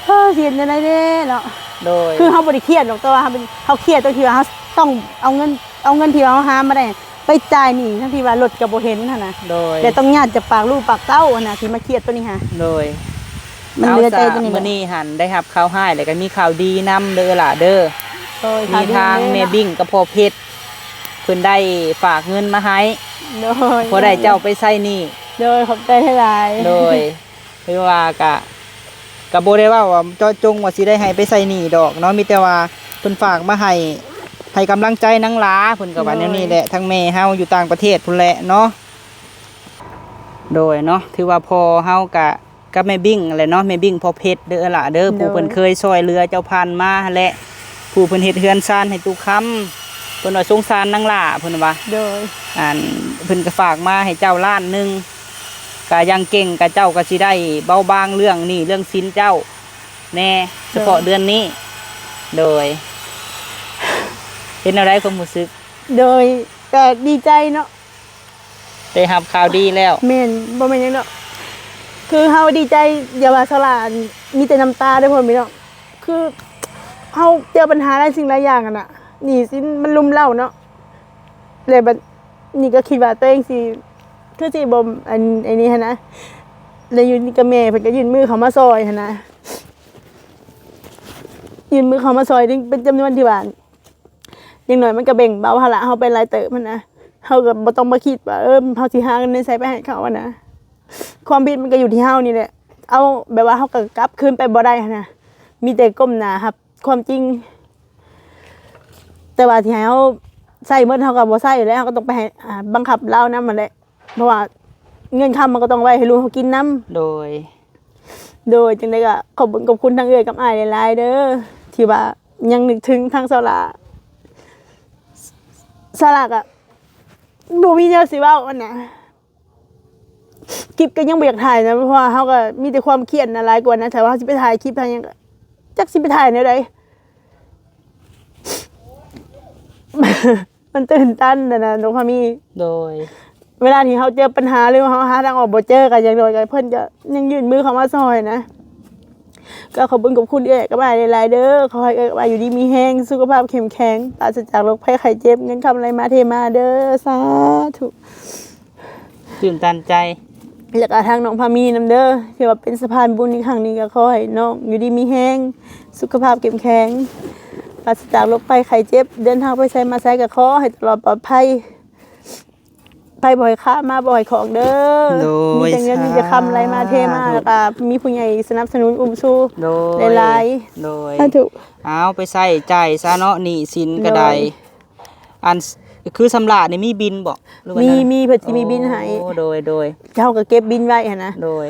ເອີ ຊິເຮັດແນວໃດເດ້ເນາະ. ໂດຍ ຄືເຮົາບໍ່ໄດ້ຄຽດດອກ ແຕ່ວ່າເຮົາເປັນ ເຮົາຄຽດຕົງທີ່ວ່າເຮົາຕ້ອງເອົາເງິນ ເອົາເງິນທີ່ວ່າເຮົາຫາມາໄດ້ ໄປຈ່າຍໜີ້ ທັງທີ່ວ່າລົດກໍບໍ່ເຫັນຫັ້ນນະ. ໂດຍ ແຕ່ຕ້ອງຍາດຈາກປາກລູກປາກເຕົ້າຫັ້ນນະ ທີ່ມາຄຽດໂຕນີ້ຫະ. ໂດຍ ມັນເຫຼືອໃຈໂຕນີ້ແຫຼະ. ມື້ນີ້ຫັ້ນໄດ້ຮັບຂ່າວຮ້າຍ ແລ້ວກໍມີຂ່າວດີນຳເດີຫຼ້າເດີ. ໂດຍ ມີທາງແມ່ບິ້ງກັບພໍ່ເພັດ ເພິ່ນໄດ້ຝາກເງິນມາໃຫ້. ໂດຍ ພໍໄດ້ເຈົ້າໄປໃຊ້ໜີ້. ໂດຍ ຂອບໃຈຫຼາຍໆ. ໂດຍ ຄືວ່າກະ ກະບໍ່ໄດ້ເວົ້າວ່າເຈາະຈົງວ່າຊິໄດ້ໃຫ້ໄປໃຊ້ໜີ້ດອກເນາະ ມີແຕ່ວ່າເພິ່ນຝາກມາໃຫ້ ໃຫ້ກຳລັງໃຈນາງຫຼາ ເພິ່ນກໍວ່າແນວນີ້ແຫຼະ. ໂດຍ ທາງແມ່ເຮົາຢູ່ຕ່າງປະເທດພຸ້ນແຫຼະເນາະ. ໂດຍເນາະ ຖືວ່າພໍ່ເຮົາກະ ກັບແມ່ບິ້ງຫັ້ນແຫຼະເນາະ ແມ່ບິ້ງພໍ່ເພັດເດີຫຼ້າເດີ. ໂດຍ ຜູ້ເພິ່ນເຄີຍຊ່ອຍເຫຼືອເຈົ້າຜ່ານມາຫັ້ນແຫຼະ ຜູ້ເພິ່ນເຮັດເຮືອນຊານໃຫ້ຕຸຄຳ ເພິ່ນວ່າສົງສານນາງຫຼ້າ ເພິ່ນວ່າ. ໂດຍ ອັນ ເພິ່ນກໍຝາກມາໃຫ້ເຈົ້າລ້ານໜຶ່ງ ກະຢ່າງເກັ່ງກະເຈົ້າກໍຊິໄດ້ເບົາບາງເລື່ອງໜີ້ເລື່ອງສິນເຈົ້າແດ່ ສະເພາະເດືອນນີ້. ໂດຍ ເປັນແນວໃດຄວາມຮູ້ສຶກ? ໂດຍ ກະດີໃຈເນາະ ໄດ້ຮັບຂ່າວດີແລ້ວ. ແມ່ນ ບໍ່ແມ່ນຫຍັງດອກ ຄືເຮົາດີໃຈ ຢ່າວ່າສາລາ ອັນ ມີແຕ່ນ້ຳຕາເດີພໍ່ແມ່ພີ່ນ້ອງ. ຄືເຮົາເຈີບັນຫາຫຼາຍສິ່ງຫຼາຍຢ່າງຫັ້ນນະ ໜີ້ສິນມັນລຸມເລົ້າເນາະ ແລ້ວບັດນີ້ກໍຄິດວ່າຕົວເອງຊິ ຄືຊິບໍ່ ອັນ ອັນນີ້ຫັ້ນນະ ແລ້ວຢູ່ນີ້ກໍແມ່ເພິ່ນກໍຍື່ນມືເຂົ້າມາຊ່ອຍຫັ້ນນະ ຍື່ນມືເຂົ້າມາຊ່ອຍ ເປັນ ເປັນຈຳນວນທີ່ວ່າ ຢ່າງໜ້ອຍມັນກໍແບ່ງເບົາພາລະເຮົາໄປຫຼາຍເຕີບຫັ້ນນະ. ເຮົາກໍບໍ່ຕ້ອງມາຄິດວ່າ ເອີ ເຮົາຊິຫາເງິນໃນໃສໄປໃຫ້ເຂົາຫັ້ນນະ. ຄວາມຜິດມັນກໍຢູ່ທີ່ເຮົານີ້ແຫຼະ. ເອົາ ແບບວ່າເຮົາກໍກັບຄືນໄປບໍ່ໄດ້ຫັ້ນນະ. ມີແຕ່ກົ້ມໜ້າຮັບຄວາມຈິງ. ແຕ່ວ່າທີ່ໃຫ້ເຮົາໃຊ້ໝົດ ເຮົາກໍບໍ່ໃຊ້ແລ້ວ. ເຮົາກໍຕ້ອງໄປໃຫ້ ອ່າ ບັງຄັບລາວນຳຫັ້ນແຫຼະ. ເພາະວ່າເງິນຄຳມັນກໍຕ້ອງໄວ້ໃຫ້ລູກເຮົາກິນນຳ. ໂດຍ ໂດຍ ຈັ່ງໃດກໍຂອບບຸນຂອບຄຸນທັງເອື້ອຍກັບອ້າຍຫຼາຍໆເດີ ທີ່ວ່າຍັງນຶກເຖິງທາງສາວຫຼ້າ. ສາວຫຼ້າກໍບໍ່ມີແນວຊິເວົ້າຫັ້ນນະ. ຄລິບກໍຍັງບໍ່ຢາກຖ່າຍນະ ເພາະວ່າເຮົາກໍມີແຕ່ຄວາມຄຽດນະ ຫຼາຍກວ່ານະ. ຖ້າວ່າເຮົາຊິໄປຖ່າຍຄລິບຖ່າຍຫຍັງ ກໍຈັກຊິໄປຖ່າຍແນວໃດ. ມັນຕື່ນຕັນຫັ້ນນະນ້ອງພາມີ. ໂດຍ ເວລາທີ່ເຮົາເຈີປັນຫາ ຫຼືວ່າເຮົາຫາທາງອອກບໍ່ເຈີ ກໍຢ່າງໜ້ອຍກໍເພິ່ນກໍຍັງຍື່ນມືເຂົ້າມາຊ່ອຍນະ. ກໍຂອບຄຸນຂອບຄຸນເອື້ອຍກັບອ້າຍຫຼາຍໆເດີ. ຂໍໃຫ້ເອື້ອຍກັບອ້າຍຢູ່ດີມີແຮງ ສຸຂະພາບເຂັ້ມແຂງ ປາສະຈາກໂລກໄພໄຂ້ເຈັບ ເງິນຄຳໄຫຼມາເທມາເດີ ສາທຸ. ຕື່ນຕັນໃຈ ແລ້ວກໍທາງນ້ອງພາມີນຳເດີ ທີ່ວ່າເປັນສະພານບຸນໃນຄັ້ງນີ້. ກໍຂໍໃຫ້ນ້ອງຢູ່ດີມີແຮງ ສຸຂະພາບເຂັ້ມແຂງ ປາສະຈາກໂລກໄພໄຂ້ເຈັບ ເດີນທາງໄປໃສມາໃສ ກໍຂໍໃຫ້ຕະຫຼອດປອດໄພ ໄພບໍ່ໃຫ້ຄາມາບໍ່ໃຫ້ຂອງເດີ. ໂດຍ ມີແຕ່ເງິນ ສາທຸ ມີແຕ່ຄຳໄຫຼມາເທມາ ແລ້ວກໍມີຜູ້ໃຫຍ່ສະໜັບສະໜູນອຸ້ມຊູ ໂດຍ ຫຼາຍໆ. ໂດຍ ສາທຸ. ເອົາໄປໃຊ້ຈ່າຍຊະເນາະ ໜີ້ສິນກໍໄດ້. ໂດຍ ອັນ ຄືຊຳລະນີ້ມີບິນບໍ່ ຫຼືວ່າ ມີ ແນວໃດ? ມີ ເພິ່ນຊິມີບິນໃຫ້. ໂອ້ ໂດຍໆ ເຈົ້າກໍເກັບບິນໄວ້ຫັ້ນນະ. ໂດຍ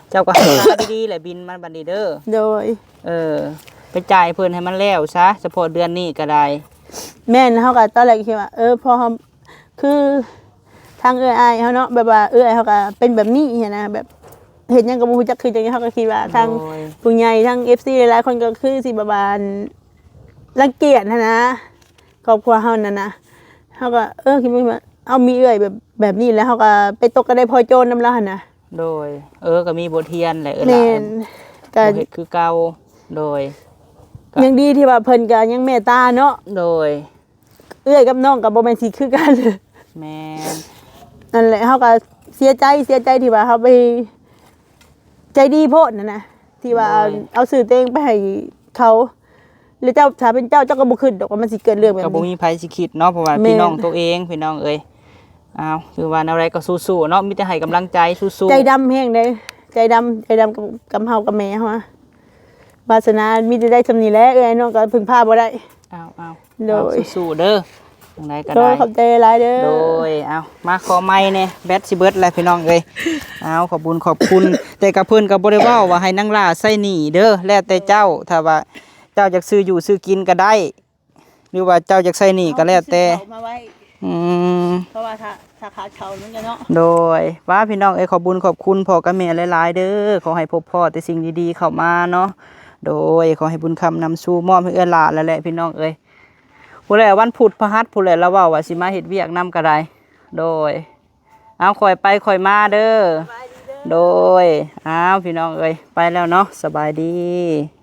ເຈົ້າກໍຮັກສາດີໆແຫຼະບິນມັນບັດນີ້ເດີ. ໂດຍ ເອີ ໄປຈ່າຍເພິ່ນໃຫ້ມັນແລ້ວຊະ ສະເພາະເດືອນນີ້ກໍໄດ້. ແມ່ນ ເຮົາກໍຕອນແລກກໍຄິດວ່າ ເອີ ພໍເຮົາ ຄືທາງເອື້ອຍອ້າຍເຮົາເນາະ ແບບວ່າເອື້ອຍເຮົາກໍເປັນແບບນີ້ຫັ້ນນະ ແບບເຮັດຫຍັງກໍບໍ່ຮູ້ຈັກຄືຫຍັງ. ເຮົາກໍຄິດວ່າທາງ ໂດຍ ຜູ້ໃຫຍ່ ທາງເອັຟຊີຫຼາຍໆຄົນກໍຄືຊິແບບວ່າ ອັນ ລັງກຽດຫັ້ນນະ ຄອບຄົວເຮົານັ້ນນະ. ເຮົາກໍ ເອີ ຄິດວ່າເຮົາມີເອື້ອຍແບບ ແບບນີ້ ແລ້ວເຮົາກໍໄປຕົກກະໄດ້ພໍໂຈນນຳລາວຫັ້ນນະ. ໂດຍ ເອີ ກໍມີບົດຮຽນແຫຼະເອື້ອຍຫຼານ. ແມ່ນ ກໍບໍ່ເຮັດຄືເກົ່າ. ໂດຍ ຍັງດີທີ່ວ່າເພິ່ນກໍຍັງເມດຕາເນາະ. ໂດຍ ເອື້ອຍກັບນ້ອງກໍບໍ່ແມ່ນຊິຄືກັນ. ແມ່ນ ນັ້ນແຫຼະ ເຮົາກໍເສຍໃຈ ເສຍໃຈທີ່ວ່າເຮົາໄປໃຈດີໂພດຫັ້ນນະ ທີ່ວ່າ ໂດຍ ເອົາຊື່ຕົວເອງໄປໃຫ້ເຂົາ ແລ້ວເຈົ້າ ຖ້າເປັນເຈົ້າ ເຈົ້າກໍບໍ່ຄິດດອກວ່າມັນຊິເກີດເລື່ອງແບບນີ້. ກໍບໍ່ມີໃຜຊິຄິດເນາະ ເພາະວ່າ ແມ່ນ ພີ່ນ້ອງຕົວເອງ ພີ່ນ້ອງເອີຍ. ອ້າວ ຄືວ່າແນວໃດກໍສູ້ໆເນາະ ມີແຕ່ໃຫ້ກຳລັງໃຈ ສູ້ໆ. ໃຈດຳແຮງເດ້ ໃຈດຳ ໃຈດຳກັບ ກັບເຮົາກັບແມ່ເຮົາ ວາສະໜາມີແຕ່ໄດ້ສ່ຳນີ້ແຫຼະ ເອື້ອຍນ້ອງກໍເພິ່ງພາບໍ່ໄດ້. ອ້າວໆ ໂດຍ ເອົາສູ້ໆເດີ ຈັ່ງໃດກໍ ໂດຍ ໄດ້ ຂອບໃຈຫຼາຍເດີ. ໂດຍ ເອົາ ມາຂໍໃໝ່ແດ່ ແບັດຊິເບິດແລ້ວພີ່ນ້ອງເອີຍ. ເອົາ ຂອບບຸນຂອບຄຸນ ແຕ່ກະເພິ່ນກໍບໍ່ໄດ້ເວົ້າວ່າໃຫ້ນາງຫຼ້າໃຊ້ໜີ້ເດີ ແລ້ວແຕ່ເຈົ້າ. ຖ້າວ່າເຈົ້າຢາກຊື້ຢູ່ຊື້ກິນກໍໄດ້ ຫຼືວ່າເຈົ້າຢາກໃຊ້ໜີ້ກໍແລ້ວແຕ່ ເອົາຊື້ເຂົ້າມາໄວ້. ອືມ ເພາະວ່າຖ້າ ຖ້າຂາດເຂົ້າມັນກໍເນາະ. ໂດຍ ວ່າພີ່ນ້ອງເອີຍ ຂອບບຸນຂອບຄຸນພໍ່ກັບແມ່ຫຼາຍໆເດີ ຂໍໃຫ້ພົບພໍ້ແຕ່ສິ່ງດີໆເຂົ້າມາເນາະ. ໂດຍ ຂໍໃຫ້ບຸນຄຳນຳສູ່ ມອບໃຫ້ເອື້ອຍຫຼ້າແລ້ວແຫຼະພີ່ນ້ອງເອີຍ. ພຸ້ນແຫຼະ ວັນພຸດພະຫັດພຸ້ນແຫຼະ ລາວເວົ້າວ່າຊິມາເຮັດວຽກນຳກໍໄດ້. ໂດຍ ເອົາ ຄ່ອຍໄປຄ່ອຍມາເດີ. ໂດຍ ເອົາ ພີ່ນ້ອງເອີຍ ໄປແລ້ວເນາະ ສະບາຍດີ.